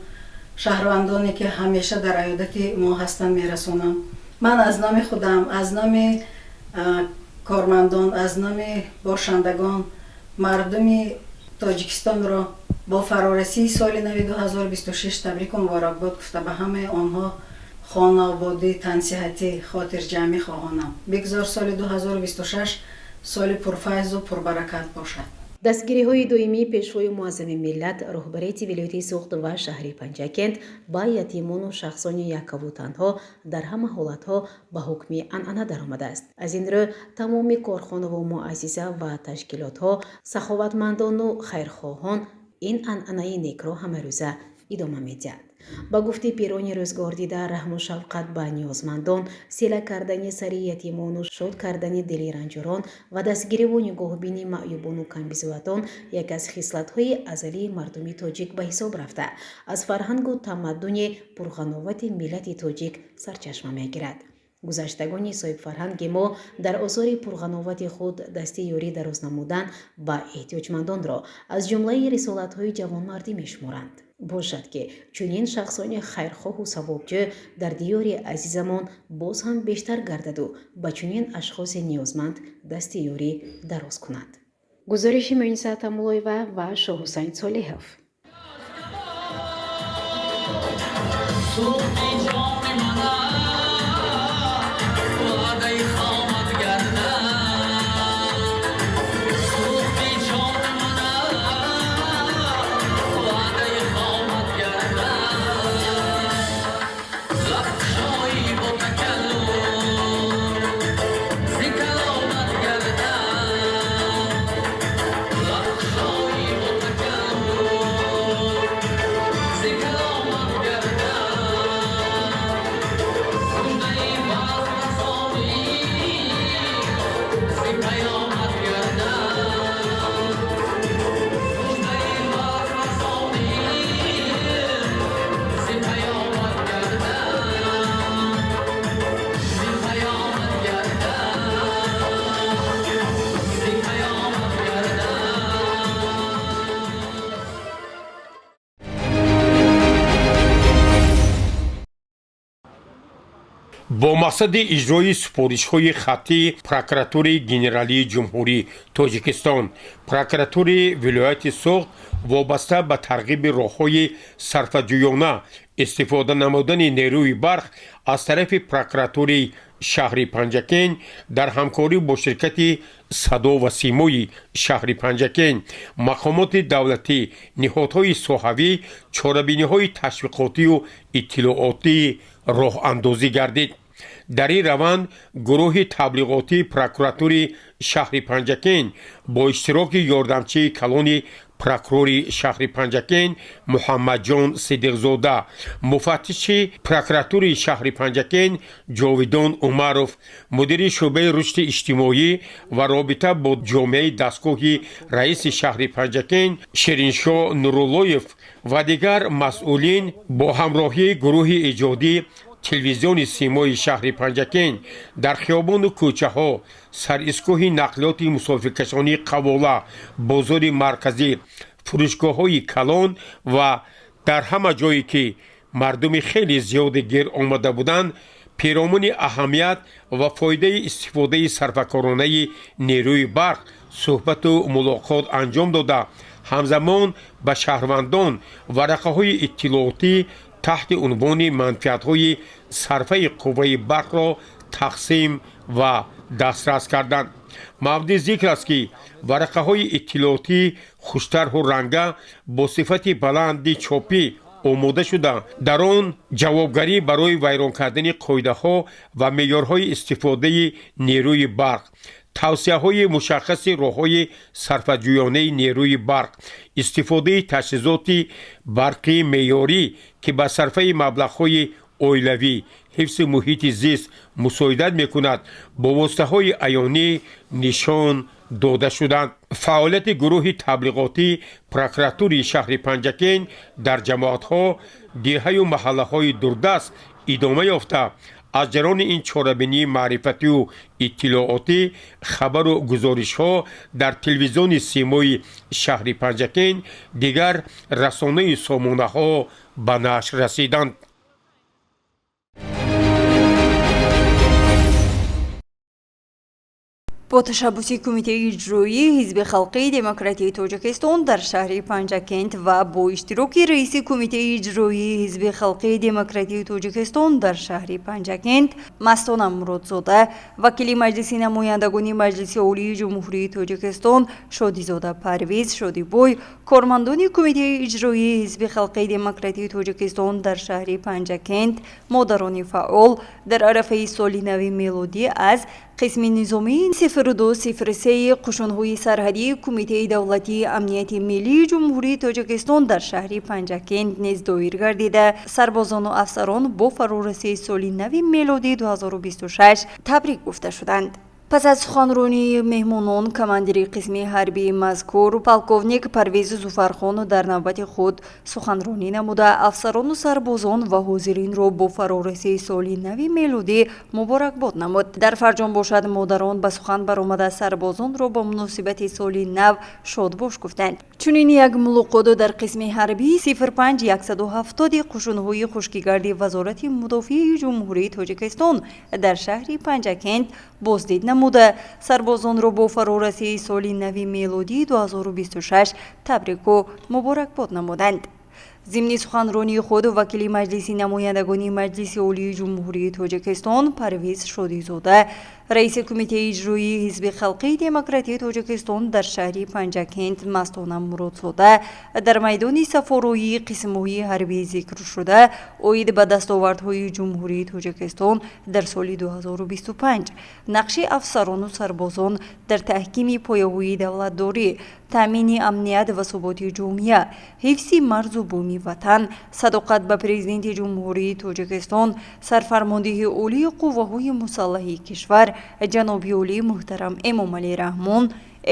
шаҳрвандоне ки ҳамеша дар аёдати мо ҳастанд, мерасонам. Ман аз номи худам, аз номи кормандон, аз номи бошандагон мардуми Тоҷикистонро бо фарорасии соли нави 2026 табрику муборакбод гуфта, ба ҳамаи онҳо хонаободӣ, тансиҳатӣ, хотирҷамъӣ хоҳонам. Бигзор соли 2026 соли пурфайзу пурбаракат бошад. Дастгириҳои доимии Пешвои муаззами миллат, роҳбарияти вилояти Суғд ва шаҳри Панҷакент ба ятимону шахсони яккаву танҳо дар ҳама ҳолатҳо ба ҳукми анъана даромадааст. Аз ин рӯ тамоми корхонаву муассиса ва ташкилотҳо, саховатмандону хайрхоҳон ин анъанаи некро ҳамарӯза идома медиҳанд. Ба гуфти пирони рӯзгордида, раҳму шафқат ба ниёзмандон, сила кардани сари ятимону шод кардани дили ранҷурон ва дастгириву нигоҳубини маъюбону камбизоатон яке аз хислатҳои азалии мардуми тоҷик ба ҳисоб рафта, аз фарҳангу тамаддуни пурғановати миллати тоҷик сарчашма мегирад. Гузаштагони соҳибфарҳанги мо дар осори пурғановати худ дасти ёрӣ дароз намудан ба эҳтиёҷмандонро аз ҷумлаи рисолатҳои ҷавонмардӣ мешуморанд. Бошад, ки чунин шахсони хайрхоҳу савобҷӯ дар диёри азизамон боз ҳам бештар гардаду ба чунин ашхоси ниёзманд дасти ёрӣ дароз кунанд. Гузориши Муниса Тамулоева ва Шоҳҳусайн Солиҳов. Бо мақсади иҷрои супоришҳои хаттии Прокуратураи Генералии Ҷумҳурии Тоҷикистон, Прокуратураи вилояти Суғд вобаста ба тарғиби роҳҳои сарфаҷӯёна истифода намудани нерӯи барқ аз тарафи прокуратураи шаҳри Панҷакент дар ҳамкорӣ бо ширкати Садо ва симои шаҳри Панҷакент, мақомоти давлатӣ, ниҳодҳои соҳавӣ чорабиниҳои ташвиқотию иттилоотӣ роҳандозӣ гардид. Дар ин раванд гурӯҳи таблиғотии прокуратураи Шаҳри Панҷакент бо иштироки ёрдамчии калони прокурори шаҳри Панҷакент Муҳаммадҷон Сидиқзода, муфаттиши прокуратураи шаҳри Панҷакент Ҷовидон Умаров, мудири шӯъбаи рушди иҷтимоӣ ва робита бо ҷомеаи дастгоҳи раиси шаҳри Панҷакент Шириншоҳ Нуруллоев ва дигар масъулин бо ҳамроҳии гурӯҳи эҷодӣ телевизиони Симои шаҳри Панҷакент дар хиёбону кӯчаҳо, саристгоҳи нақлиёти мусофиркашонии Қавола, бозори марказӣ, фурӯшгоҳҳои калон ва дар ҳама ҷое, ки мардуми хеле зиёде гир омада буданд, пиромуни аҳамият ва фоидаи истифодаи сарфакоронаи нерӯи барқ суҳбату мулоқот анҷом дода, ҳамзамон ба шаҳрвандон варақаҳои иттилоотӣ таҳти унвони манфиатҳои сарфаи қувваи барқро тақсим ва дастрас карданд. Мавриди зикр аст, ки варақаҳои иттилоотӣ хуштарҳу ранга бо сифати баланди чопӣ омода шуда, дар он ҷавобгарӣ барои вайрон кардани қоидаҳо ва меъёрҳои истифодаи нерӯи барқ, тавсияҳои мушаххаси роҳҳои сарфаҷӯёнаи нерӯи барқ, истифодаи таҷҳизоти барқии меъёрӣ, ки ба сарфаи маблағҳои оилавӣ, ҳифзи муҳити зист мусоидат мекунад, бо воситаҳои аёнӣ нишон дода шуданд. Фаъолияти гурӯҳи таблиғотӣ прокуратураи шаҳри Панҷакент дар ҷамоатҳо, деҳаю маҳаллаҳои дурдаст идома ёфта, аз ҷараёни ин чорабинии маърифатию иттилоотӣ хабару гузоришҳо дар телевизиони Симои шаҳри Панҷакент, дигар расонаи сомонаҳо ба нашр расиданд. Бо ташаббуси Кумитаи иҷроии Ҳизби халқии демократии Тоҷикистон дар шаҳри Панҷакент ва бо иштироки раиси Кумитаи иҷроии Ҳизби халқии демократии Тоҷикистон дар шаҳри Панҷакент Мастона Муродзода, вакили Маҷлиси намояндагони Маҷлиси Олии Ҷумҳурии Тоҷикистон Шодизода Парвиз Шодибой, кормандони Кумитаи иҷроии Ҳизби халқии демократии Тоҷикистон дар шаҳри Панҷакент, модарони фаъол дар арафаи соли нави мелодӣ аз қисми низомии 0203 қушунҳои сарҳадии Кумитаи давлатии амнияти миллии Ҷумҳурии Тоҷикистон дар шаҳри Панҷакент низ доир гардида, сарбозону афсарон бо фарорасии соли нави мелодии 2026 табрик гуфта шуданд. Пас аз суханронии меҳмонон, командири қисми ҳарбии мазкур полковник Парвиз Зуфархону дар навбати худ суханронӣ намуда, афсарону сарбозон ва ҳозиринро бо фарорасии соли нави мелодӣ муборакбод намуд. Дар фарҷом бошад, модарон ба сухан баромада, сарбозонро бо муносибати соли нав шодбош гуфтанд. Чунин як мулоқоту дар қисми ҳарбии 05170 қушунҳои хушкигарди Вазорати мудофиаи Ҷумҳурии Тоҷикистон дар шаҳри Панҷакент боздид намуда, сарбозонро бо фарорасии соли нави мелодии 2026 табрику муборакбод намуданд. Зимни суханронии худ вакили Маҷлиси намояндагони Маҷлиси Олии Ҷумҳурии Тоҷикистон Парвиз Шодизода, раиси Кумитаи иҷроии Ҳизби халқии демократии Тоҷикистон дар шаҳри Панҷакент Мастона Муродзода дар майдони сафороии қисмҳои ҳарбии зикршуда оид ба дастовардҳои Ҷумҳурии Тоҷикистон дар соли 2025, нақши афсарону сарбозон дар таҳкими пояҳои давлатдорӣ, таъмини амният ва суботи ҷомеа, ҳифзи марзу буми ватан, садоқат ба Президенти Ҷумҳурии Тоҷикистон, Сарфармондеҳи Олии Қувваҳои Мусаллаҳи кишвар ҷаноби олии муҳтарам Эмомалӣ Раҳмон,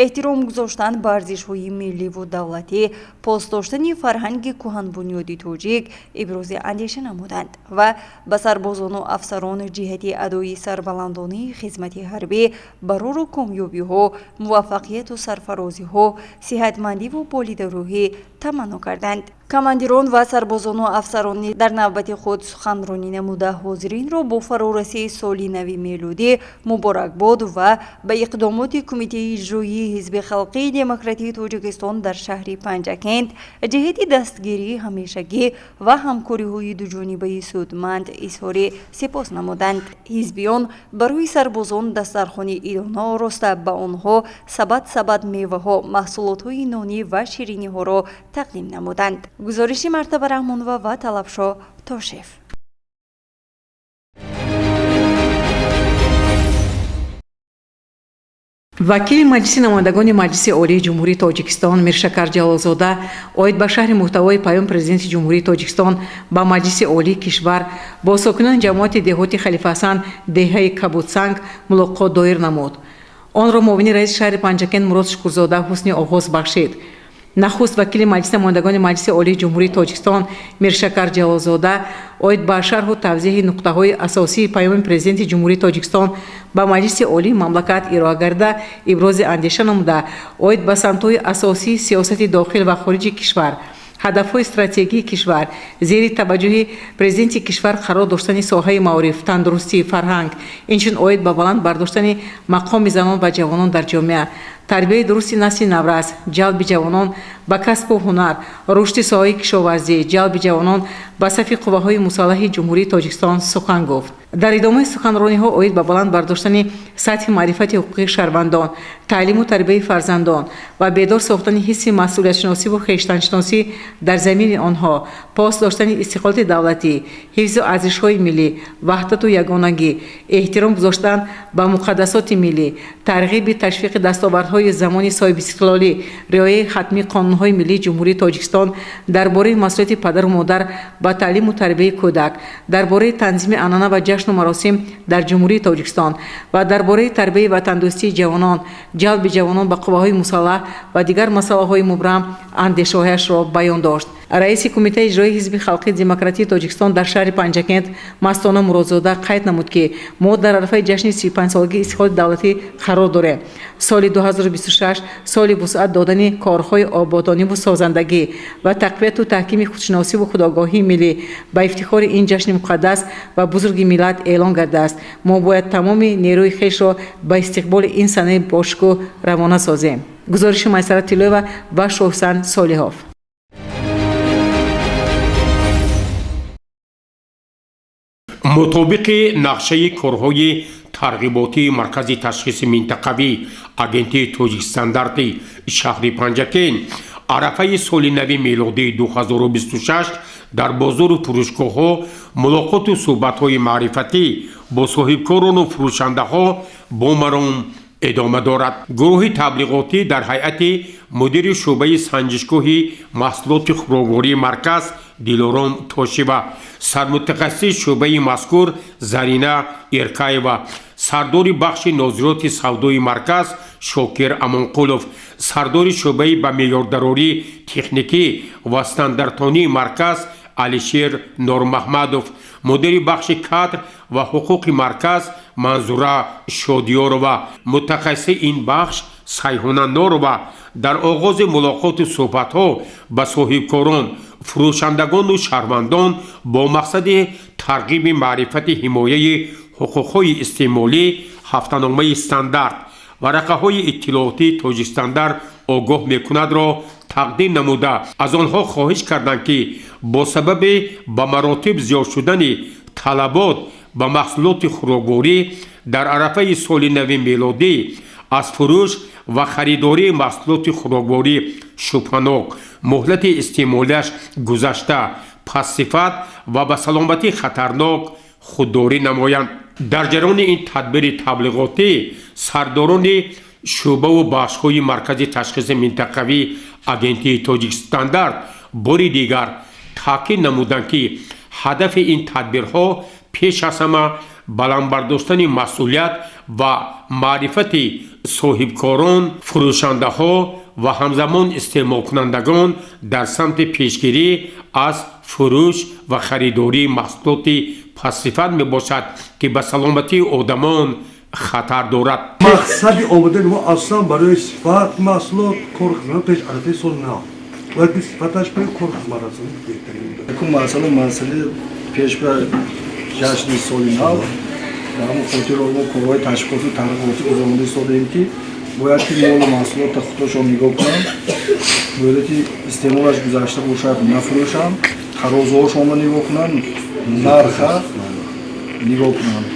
эҳтиром гузоштан ба арзишҳои милливу давлатӣ, пос доштани фарҳанги кӯҳанбунёди тоҷик ибрози андеша намуданд ва ба сарбозону афсарон ҷиҳати адои сарбаландонаи хизмати ҳарбӣ барору комёбиҳо, муваффақияту сарфарозиҳо, сиҳатмандиву болидарӯҳӣ таманно карданд. Командирон ва сарбозону афсарони дар навбати худ суханронӣ намуда, ҳозиринро бо фарорасии соли нави мелодӣ муборакбод ва ба иқдомоти Кумитаи иҷроии Ҳизби халқии демократии Тоҷикистон дар шаҳри Панҷакент ҷиҳати дастгирии ҳамешагӣ ва ҳамкориҳои дуҷонибаи судманд изҳори сипос намуданд. Ҳизбиён барои сарбозон дастархони идона ороста, ба онҳо сабад сабад меваҳо, маҳсулотҳои нонӣ ва шириниҳоро тақдим намуданд. Гузориши Мартаба Раҳмонова ва Талабшо Тошев. Вакили Маҷлиси намояндагони Маҷлиси Олии Ҷумҳурии Тоҷикистон Миршакар Ҷалолзода оид ба шарҳи муҳтавои паёми Президенти Ҷумҳурии Тоҷикистон ба Маҷлиси Олии кишвар бо сокинони ҷамоати деҳоти Халифаҳасан деҳаи Кабудсанг мулоқот доир намуд. Онро муовини раиси шаҳри Панҷакент Мурод Шукурзода ҳусни оғоз бахшид. Нахуст вакили Маҷлиси намояндагони Маҷлиси Олии Ҷумҳурии Тоҷикистон Миршакар Ҷалолзода оид ба шарҳу тавзеҳи нуқтаҳои асосии паёми Президенти Ҷумҳурии Тоҷикистон ба Маҷлиси Олии мамлакат ироа карда, ибрози андеша намуда, оид ба самтҳои асосии сиёсати дохил ва хориҷи кишвар, ҳадафҳои стратегии кишвар, зери таваҷҷӯҳи Президенти кишвар қарор доштани соҳаи маориф, тандурустӣ, фарҳанг, инчунин оид ба баланд бардоштани мақоми занон ва ҷавонон дар ҷомеа, тарбияи дурусти насли наврас, ҷалби ҷавонон ба касбу ҳунар, рушди соҳаи кишоварзӣ, ҷалби ҷавонон ба сафи қувваҳои мусаллаҳи Ҷумҳурии Тоҷикистон сухан гуфт. Дар идомаи суханрониҳо оид ба баланд бардоштани сатҳи маърифати ҳуқуқии шаҳрвандон, таълиму тарбияи фарзандон ва бедор сохтани ҳисси масъулиятшиносиву хештаншиносӣ дар замини онҳо, пос доштани истиқлолияти давлатӣ, ҳифзу арзишҳои миллӣ, ваҳдату ягонагӣ, эҳтиром гузоштан ба муқаддасоти миллӣ, тарғиби ташвиқи дастовардҳои замони соҳибистиқлолӣ, риояи ҳатмии қонунҳои миллии Ҷумҳурии Тоҷикистон дар бораи масъулияти падару модар ба таълиму тарбияи кӯдак, дар бораи танзими анъана ва ҷашну маросим дар Ҷумҳурии Тоҷикистон ва дар бораи тарбияи ватандӯстии ҷавонон, ҷалби ҷавонон ба қувваҳои мусаллаҳ ва дигар масъалаҳои мубрам андешаҳояшро баён дошт. Раиси Кумитаи иҷроии Ҳизби халқии демократии Тоҷикистон дар шаҳри Панҷакент Мастона Муродзода қайд намуд, ки мо дар арафаи ҷашни 35-солагии истиқлоли давлатӣ қарор дорем. Соли 2026 соли вусъат додани корҳои ободониву созандагӣ ва тақвияту таҳкими худшиносиву худогоҳии миллӣ ба ифтихори ин ҷашни муқаддас ва бузурги миллат эълон гардааст. Мо бояд тамоми нерӯи хешро ба истиқболи ин санаи бошукӯҳ равона созем. Гузориши Майсара Тиллоева ва Шоҳсан Солиҳов. Мутобиқи нақшаи корҳои тарғиботии Маркази ташхиси минтақавӣ Агентии Тоҷикстандарти шаҳри Панҷакент арафаи соли нави мелодии 2026 дар бозору фурӯшгоҳҳо мулоқоту суҳбатҳои маърифатӣ бо соҳибкорону фурӯшандаҳо бо маром эдома дорад. Гурӯҳи таблиғотӣ дар ҳайати мудири шӯъбаи санҷишгоҳи маҳсулоти хӯроквории марказ Дилором Тошева, сармутахассиси шӯъбаи мазкур Зарина Иркаева, сардори бахши нозироти савдои марказ Шокир Амонқулов, сардори шӯъбаи ба меъёрдарории техникӣ ва стандартонии марказ Алишер Нормаҳмадов, мудири бахши кадр ва ҳуқуқи марказ Манзура Шодиёрова, мутахассиси ин бахш Сайҳуна Норова дар оғози мулоқоту суҳбатҳо ба соҳибкорон, фурӯшандагону шаҳрвандон бо мақсади тарғиби маърифати ҳимояи ҳуқуқҳои истеъмолӣ ҳафтаномаи стандарт варақаҳои иттилоотии Тоҷикстандарт огоҳ мекунадро тақдим намуда, аз онҳо хоҳиш карданд, ки бо сабаби ба маротиб зиёд шудани талабот ба маҳсулоти хӯрокворӣ дар арафаи соли нави мелодӣ аз фурӯш ва харидории маҳсулоти хӯрокворӣ шубҳанок, муҳлати истеъмолиаш гузашта, пастсифат ва ба саломатӣ хатарнок худдорӣ намоянд. Дар ҷараёни ин тадбири таблиғотӣ сардорони шӯъбаву бахшҳои Маркази ташхиси минтақавии Агентии Тоҷикстандарт бори дигар таъкид намуданд, ки ҳадафи ин тадбирҳо пеш аз ҳама баланд бардоштани масъулият ва маърифати соҳибкорон, фурӯшандаҳо ва ҳамзамон истеъмолкунандагон дар самти пешгирӣ аз фурӯш ва харидории маҳсулоти пастсифат мебошад, ки ба саломатии одамон хатар дорад. Мақсади омадани мо аслан барои сифат маҳсулот кор хизмат пеш арафаи соли нав бояд ки сифаташ барои кор хизматрасонӣ беҳтарин. Якум масъала масъалаи пеш ба ҷашни соли нав, ба ҳамон хотир мо корҳои ташвиқоту тарғиботӣ гузаронда истодаем, ки бояд ки молу маҳсулотро худашон нигоҳ кунанд, муҳлати истеъмолаш гузашта бошад нафурӯшанд, тарозуҳошонро нигоҳ кунанд, нарха нигоҳ кунанд.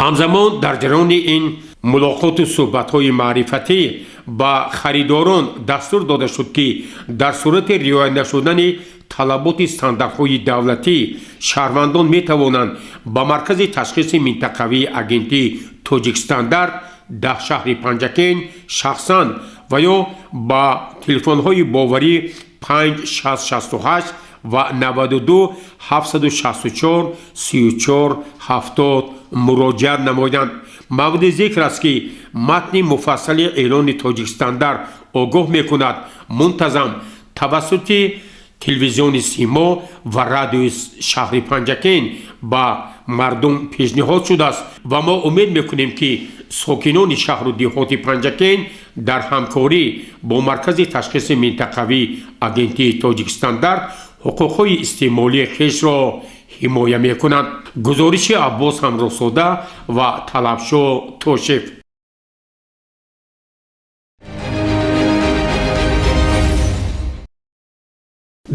Ҳамзамон дар ҷараёни ин мулоқоту суҳбатҳои маърифатӣ ба харидорон дастур дода шуд, ки дар сурати риоя нашудани талаботи стандартҳои давлатӣ шаҳрвандон метавонанд ба Маркази ташхиси минтақавии Агентии Тоҷикстандарт Дар шаҳри Панҷакент шахсан ва ё ба телефонҳои боварӣ 5668 ва 92 764 34 70 муроҷиат намоянд. Мавриди зикр аст, ки матни муфассали эълони Тоҷикстандарт огоҳ мекунад мунтазам тавассути телевизиони Симо ва радиои шаҳри Панҷакент ба мардум пешниҳод шудааст ва мо умед мекунем, ки сокинони шаҳру деҳоти Панҷакент дар ҳамкорӣ бо Маркази ташхиси минтақавии Агентии Тоҷикстандарт ҳуқуқҳои истеъмолии хешро ҳимоя мекунанд. Гузориши Аббос Ҳамроҳзода ва Талабшо Тошев.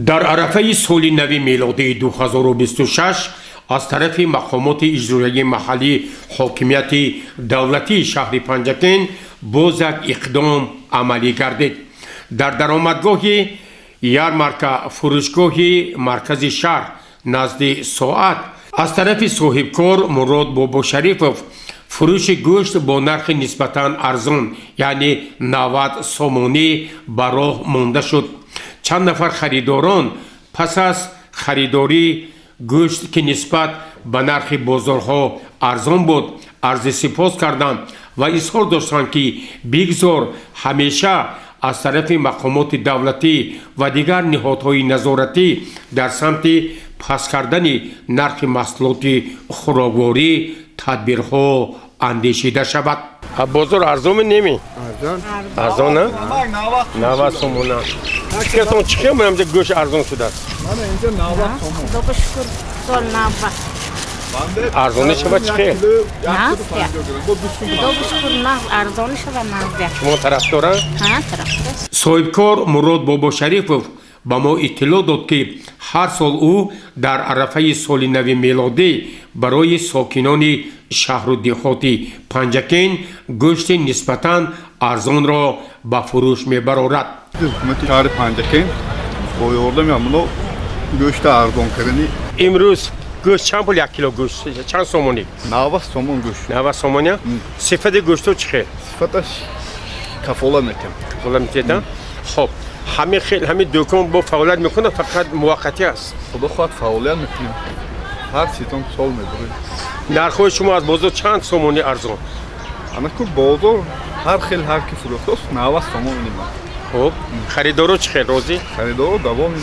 Дар арафаи соли нави мелодии 2026 аз тарафи мақомоти иҷроияи маҳаллии ҳокимияти давлатии шаҳри Панҷакент боз як иқдом амалӣ гардид. Дар даромадгоҳи ярмарка фурӯшгоҳи маркази шаҳр назди соат аз тарафи соҳибкор Мурод Бобошарифов фурӯши гӯшт бо нархи нисбатан арзон, яъне 90 сомонӣ, ба роҳ монда шуд. Чанд нафар харидорон пас аз харидории гӯшт, ки нисбат ба нархи бозорҳо арзон буд, арзи сипос карданд ва изҳор доштанд, ки бигзор ҳамеша аз тарафи мақомоти давлатӣ ва дигар ниҳодҳои назоратӣ дар самти паст кардани нархи маҳсулоти хӯрокворӣ тадбирҳо андешида шавад. Бозор арзоме неми? Арзон, 90 сомона. Фикратон чӣ хел, инҷа гӯшт арзон шудааст? Арзонӣ шава чӣ хел? Шумо тарафдора? Соҳибкор Мурод Бобошарифов ба мо иттилоъ дод, ки ҳар сол ӯ дар арафаи соли нави мелодӣ барои сокинони шаҳру деҳоти Панҷакент гӯшти нисбатан арзонро ба фурӯш мебарорад. Ҳукумати шаҳри Панҷакент бо ёрдами ҳамоно гӯшта арзон кардани. Имрӯз гӯшт чанд пул, як кило гӯшт чанд сомонӣ? 90 сомон гӯшт. 90 сомони. Сифати гӯшту чӣ хел? Сифаташ кафола метиҳам. Кафола метиҳед. Хоб, ҳамин хел ҳамин дӯкон бо фаъолият мекунад, фақат муваққатӣ аст? Худо хоҳад, фаъолият мекунем, ҳар ситон сол мебурем. Нархҳои шумо аз бозор чанд сомонӣ арзон? Анаку бозор ҳар хел ҳар ки фурӯхтост, 90 сомон нима. Хоб, харидоро чӣ хел, розӣ? Харидоро давом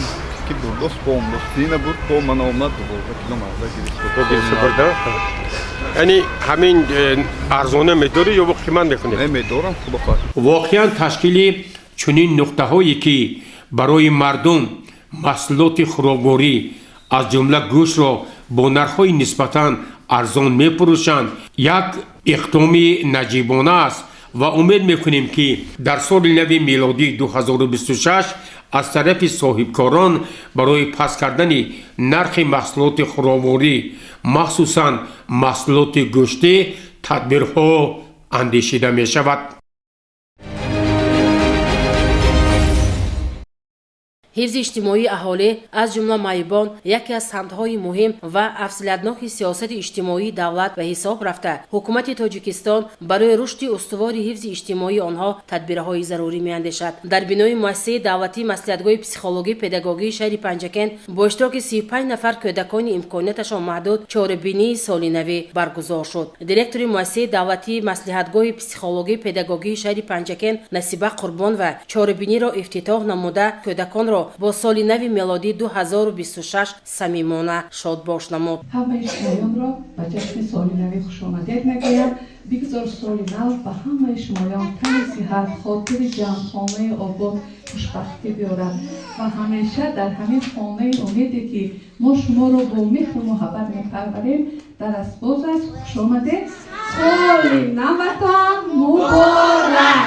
ки бурдост, бо омдост, зина бурд, бо ман омад, 12 кило маза гирифт бурда. Яъне ҳамин арзона медорӣ ё бо қимат мекунед? Не, медорам, худо хоҳад. Воқеан ташкили чунин нуқтаҳое, ки барои мардум маҳсулоти хӯрокворӣ, аз ҷумла гӯштро бо нархҳои нисбатан арзон мефурӯшанд, як иқдоми наҷибона аст ва умед мекунем, ки дар соли нави мелодии 2026 аз тарафи соҳибкорон барои паст кардани нархи маҳсулоти хӯрокворӣ, махсусан маҳсулоти гӯштӣ, тадбирҳо андешида мешавад. Ҳифзи иҷтимоии аҳолӣ, аз ҷумла маъюбон, яке аз самтҳои муҳим ва афзалиятноки сиёсати иҷтимоии давлат ба ҳисоб рафта, ҳукумати Тоҷикистон барои рушди устувори ҳифзи иҷтимоии онҳо тадбирҳои зарурӣ меандешад. Дар бинои муассисаи давлатии маслиҳатгоҳи психологӣ педагогии шаҳри Панҷакент бо иштироки 35 нафар кӯдакони имконияташон маҳдуд чорабинии соли навӣ баргузор шуд. Директори муассисаи давлатии маслиҳатгоҳи психологӣ педагогии шаҳри Панҷакент Насиба Қурбонова чорабиниро ифтитоҳ намуда, кӯдаконро бо соли нави мелодии 2026 самимона шодбош намуд. Ҳамаи шумоёнро ба ҷашни соли навӣ хушомадед мегӯям. Бигзор соли нав ба ҳамаи шумоён тани сиҳат, хотири ҷамъ, хонаи обод, хушбахтӣ биёрад ва ҳамеша дар ҳамин хонаи умеде, ки мо шуморо бо меҳру муҳаббат мепарварем, дар асбоз аст. Хушомадед, соли наватон муборак!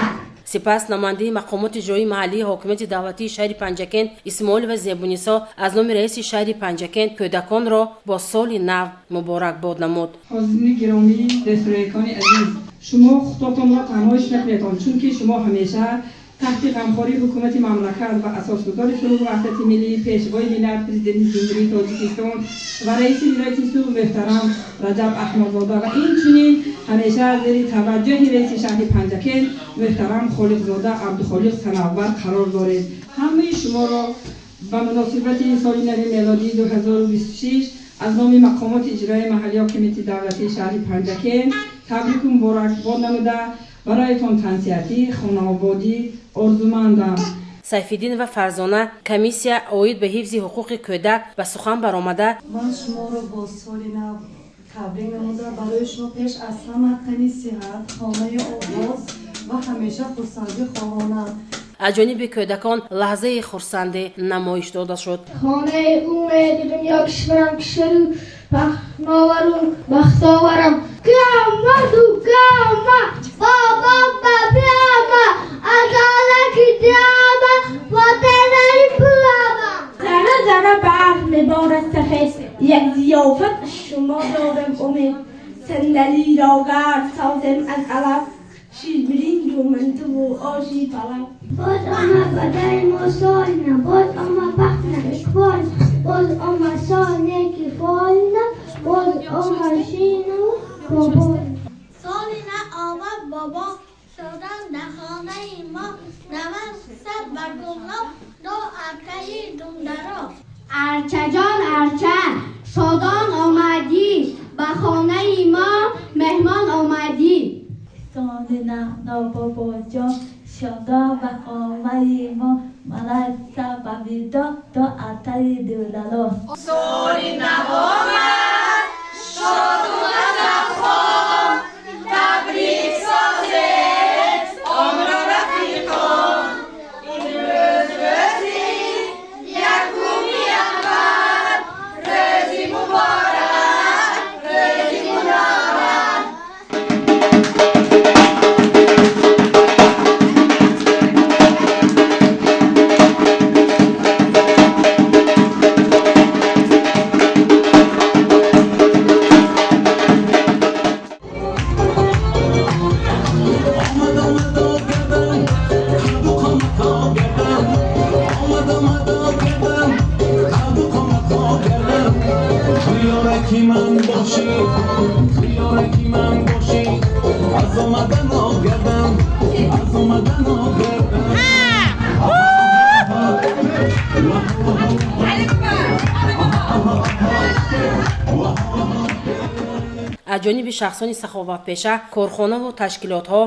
Сипас намояндаи мақомоти ҷоии маҳаллии ҳокимияти давлатии шаҳри Панҷакент Исмоилова Зебунисо аз номи раиси шаҳри Панҷакент кӯдаконро бо соли нав муборакбод намуд. Ҳозирини гиромӣ, дастурекони азиз, шумо худотонро танҳо ҳис накунедон, чунки шумо ҳамеша Таҳти ғамхории ҳукумати мамлакат ва асосгузори сулҳу ваҳдати миллӣ, Пешвои миллат, Президенти Ҷумҳурии Тоҷикистон ва раиси вилояти Суғд муҳтарам Раҷаб Аҳмадзода ва инчунин ҳамеша зери таваҷҷӯҳи раиси шаҳри Панҷакент муҳтарам Холиқзода Абдухолиқ Санавбар қарор доред. Ҳамаи шуморо ба муносибати соли нави мелодии 2026 аз номи мақомоти иҷроияи маҳаллии ҳокимияти давлатии шаҳри Панҷакент табрику муборакбод намуда, бароятон тансиҳатӣ, хонаободӣ орзумандам. Сайфиддин ва Фарзона, комиссия оид ба ҳифзи ҳуқуқи кӯдак, ба сухан баромада, Ман шуморо бо соли нав табрик намуда, барои шумо пеш аз ҳама тани сиҳат, хонаи обод ва ҳамеша хурсандӣ хоҳонам. Аз ҷониби кӯдакон лаҳзаи хурсандӣ намоиш дода шуд. Хонаи умеди дунё, кишварам, кишвару пахновару бахтоварам. Гамаду гама, бобо бабиама, адолати диама, ватанаи пулама. Зарра зарра барф меборад сафед, як зиёфат шумо дорем умед. Сандалиро гарм созем аз алаф, ширбиринҷу мантуву оши палав. Боз омад ба дари мо соли нав, боз омад бахт нав, иқбол, боз омад сол неки фоли нав, боз омад ширину бобо. Соли нав омад бобо, шодан дар хонаи мо, навад сад бар гулноб, ду арчаи думдаро. Арчаҷон, арча, шодон омадӣ, ба хонаи мо меҳмон омадӣ. Соли нав бобоҷон, шодон ба хонаи мо, малайса ба видо, до атаи дудало. Соли нав омад, шоду назархон, табрик созед онро рафиқон. Имрӯз рӯзи якуми январ, рӯзи муборак, рӯзи мунаввар. Ки ман бошӣ, ёраки ман бошӣ, аз омадан огардам, аз омадан огардам. Аз ҷониби шахсони саховатпеша, корхонаву ташкилотҳо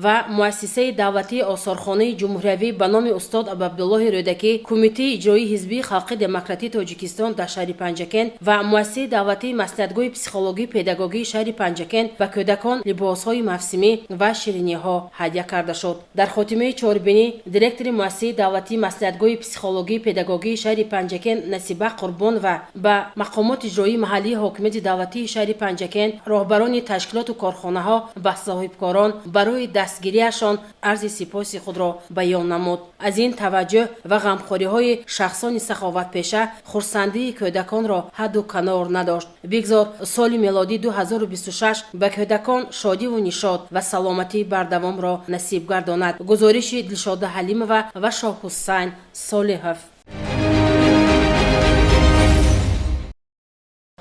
ва муассисаи давлатии осорхонаи ҷумҳуриявӣ ба номи устод Абуабдуллоҳи Рӯдакӣ, Кумитаи иҷроии Ҳизбии халқи демократии Тоҷикистон дар шаҳри Панҷакент ва муассисаи давлатии маслиҳатгоҳи психологию педагогии шаҳри Панҷакент ба кӯдакон либосҳои мавсимӣ ва шириниҳо ҳадя карда шуд. Дар хотимаи чорбинӣ директори муассисаи давлатии маслиҳатгоҳи психологию педагогии шаҳри Панҷакент Насиба Қурбонова ба мақомоти иҷроии маҳаллии ҳокимияти давлатии шаҳри Панҷакент, роҳбарони ташкилоту корхонаҳо ва соҳибкорон барои дастгириашон арзи сипоси худро баён намуд. Аз ин таваҷҷӯҳ ва ғамхориҳои шахсони саховатпеша хурсандии кӯдаконро ҳадду канор надошт. Бигзор соли мелодӣ 2026 ба кӯдакон шодиву нишод ва саломатии бардавомро насиб гардонад. Гузориши Дилшода Ҳалимова ва Шоҳҳусайн Солиҳов.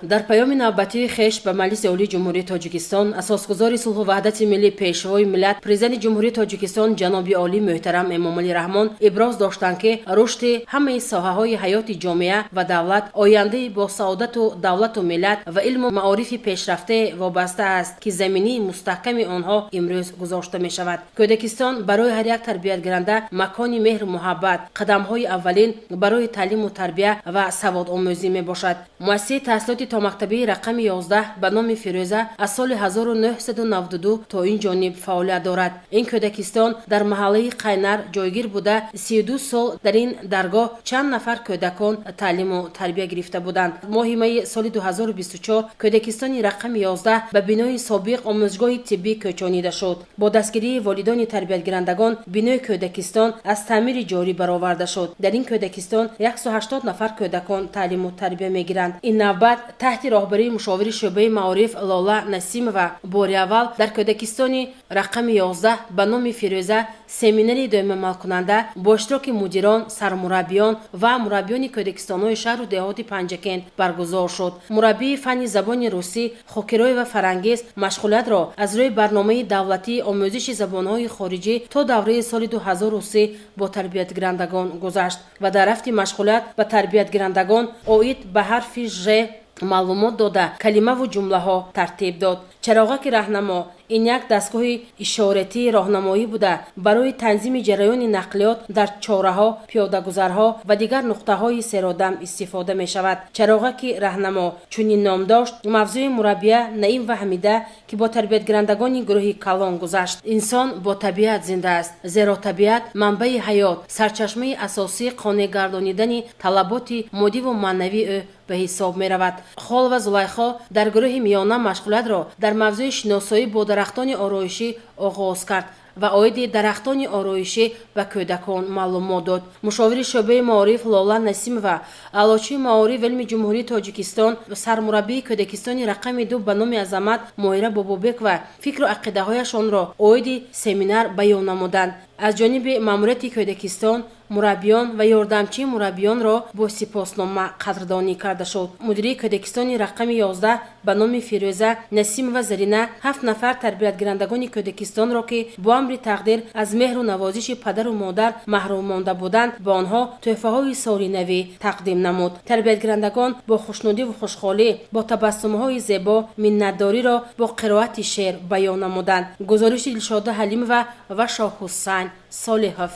Дар паёми навбатии хеш ба Маҷлиси Олии Ҷумҳурии Тоҷикистон асосгузори сулҳу ваҳдати миллӣ, Пешвои миллат, Президенти Ҷумҳурии Тоҷикистон ҷаноби олӣ муҳтарам Эмомалӣ Раҳмон иброз доштанд, ки рушди ҳамаи соҳаҳои ҳаёти ҷомеа ва давлат, ояндаи босаодату давлату миллат ва илму маорифи пешрафтае вобаста аст, ки заминии мустаҳками онҳо имрӯз гузошта мешавад. Кӯдакистон барои ҳар як тарбиятгиранда макони меҳру муҳаббат, қадамҳои аввалин барои таълиму тарбия ва саводомӯзӣ мебошад. Муассисаи таҳсилоти томактабии рақами 11 ба номи Фирӯза аз соли 1992 то ин ҷониб фаъолият дорад. Ин кӯдакистон дар маҳаллаи Қайнар ҷойгир буда, 32 сол дар ин даргоҳ чанд нафар кӯдакон таълиму тарбия гирифта буданд. Моҳи майи соли 2024 кӯдакистони рақами 11 ба бинои собиқ омӯзгоҳи тиббӣ кӯчонида шуд. Бо дастгирии волидони тарбиятгирандагон бинои кӯдакистон аз таъмири ҷорӣ бароварда шуд. Дар ин кӯдакистон 180 нафар кӯдакон таълиму тарбия мегиранд. Ин навбат Таҳти роҳбарии мушовири шӯъбаи маориф Лола Насимова бори аввал дар кӯдакистони рақами 11 ба номи Фирӯза семинари доимамалкунанда бо иштироки мудирон, сармураббиён ва мураббиёни кӯдакистонҳои шаҳру деҳоти Панҷакент баргузор шуд. Мураббии фанни забони русӣ Хокироева Фарангиз машғулиятро аз рӯи барномаи давлатии омӯзиши забонҳои хориҷӣ то давраи соли 2003 бо тарбиятгирандагон гузашт ва дар рафти машғулият ба тарбиятгирандагон оид ба ҳарфи ж маълумот дода, калимаву ҷумлаҳо тартиб дод. Чароғаки раҳнамо ин як дастгоҳи ишоратии роҳнамоӣ буда, барои танзими ҷараёни нақлиёт дар чораҳо, пиёдагузарҳо ва дигар нуқтаҳои серодам истифода мешавад. Чароғаки раҳнамо чунин ном дошт мавзӯи мураббия Наим ва Ҳамида, ки бо тарбиятгирандагони гурӯҳи калон гузашт. Инсон бо табиат зинда аст, зеро табиат манбаи ҳаёт, сарчашмаи асосии қонеъ гардонидани талаботи моддиву маънавии ӯ ба ҳисоб меравад. Холова Зулайхо дар гурӯҳи миёна машғулиятро дар мавзӯи шиносоӣ бо дарахтони ороишӣ оғоз кард ва оиди дарахтони ороишӣ ба кӯдакон маълумот дод. Мушовири шӯъбаи маориф Лола Насимова, аълочии маориф илми Ҷумҳурии Тоҷикистон, сармураббии кӯдакистони рақами 2 ба номи Азамат Моира Бобобекова фикру ақидаҳояшонро оиди семинар баён намуданд. Аз ҷониби маъмурияти кӯдакистон мураббиён ва ёрдамчии мураббиёнро бо сипоснома қадрдонӣ карда шуд. Мудири кӯдакистони рақами 11 ба номи Фирӯза Насимова Зарина 7 нафар тарбиятгирандагони кӯдакистонро, ки бо амри тақдир аз меҳру навозиши падару модар маҳрум монда буданд, ба онҳо тӯҳфаҳои соли навӣ тақдим намуд. Тарбиятгирандагон бо хушнудиву хушҳолӣ, бо табассумҳои зебо миннатдориро бо қироати шеър баён намуданд. Гузориши Дилшода Ҳалимова ва Шоҳҳусайн Солиҳов.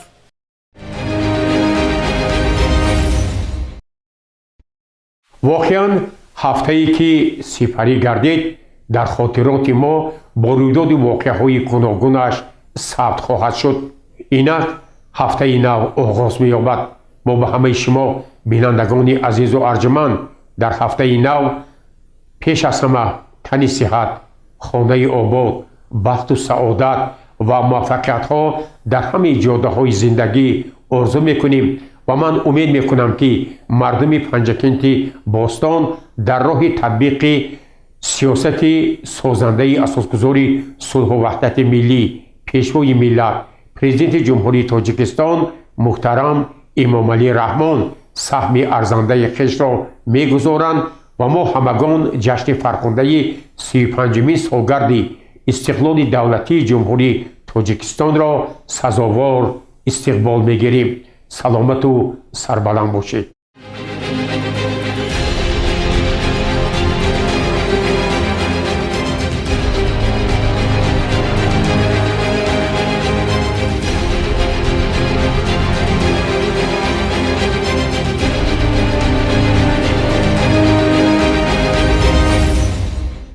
Воқеан, ҳафтае ки сипарӣ гардид, дар хотироти мо бо рӯйдоди воқеаҳои гуногунаш сабт хоҳад шуд. Инак ҳафтаи нав оғоз меёбад. Мо ба ҳамаи шумо, бинандагони азизу арҷуманд, дар ҳафтаи нав пеш аз ҳама тани сиҳат, хонаи обод, бахту саодат ва муваффақиятҳо дар ҳамаи ҷодаҳои зиндагӣ орзу мекунем ва ман умед мекунам, ки мардуми Панҷакенти бостон дар роҳи татбиқи сиёсати созандаи асосгузори сулҳу ваҳдати миллӣ, Пешвои миллат, Президенти Ҷумҳурии Тоҷикистон муҳтарам Эмомалӣ Раҳмон саҳми арзандаи хешро мегузоранд ва мо ҳамагон ҷашни фархундаи 35-умин солгарди истиқлоли давлатии Ҷумҳурии Тоҷикистонро сазовор истиқбол мегирем. Саломату сарбаланд бошед.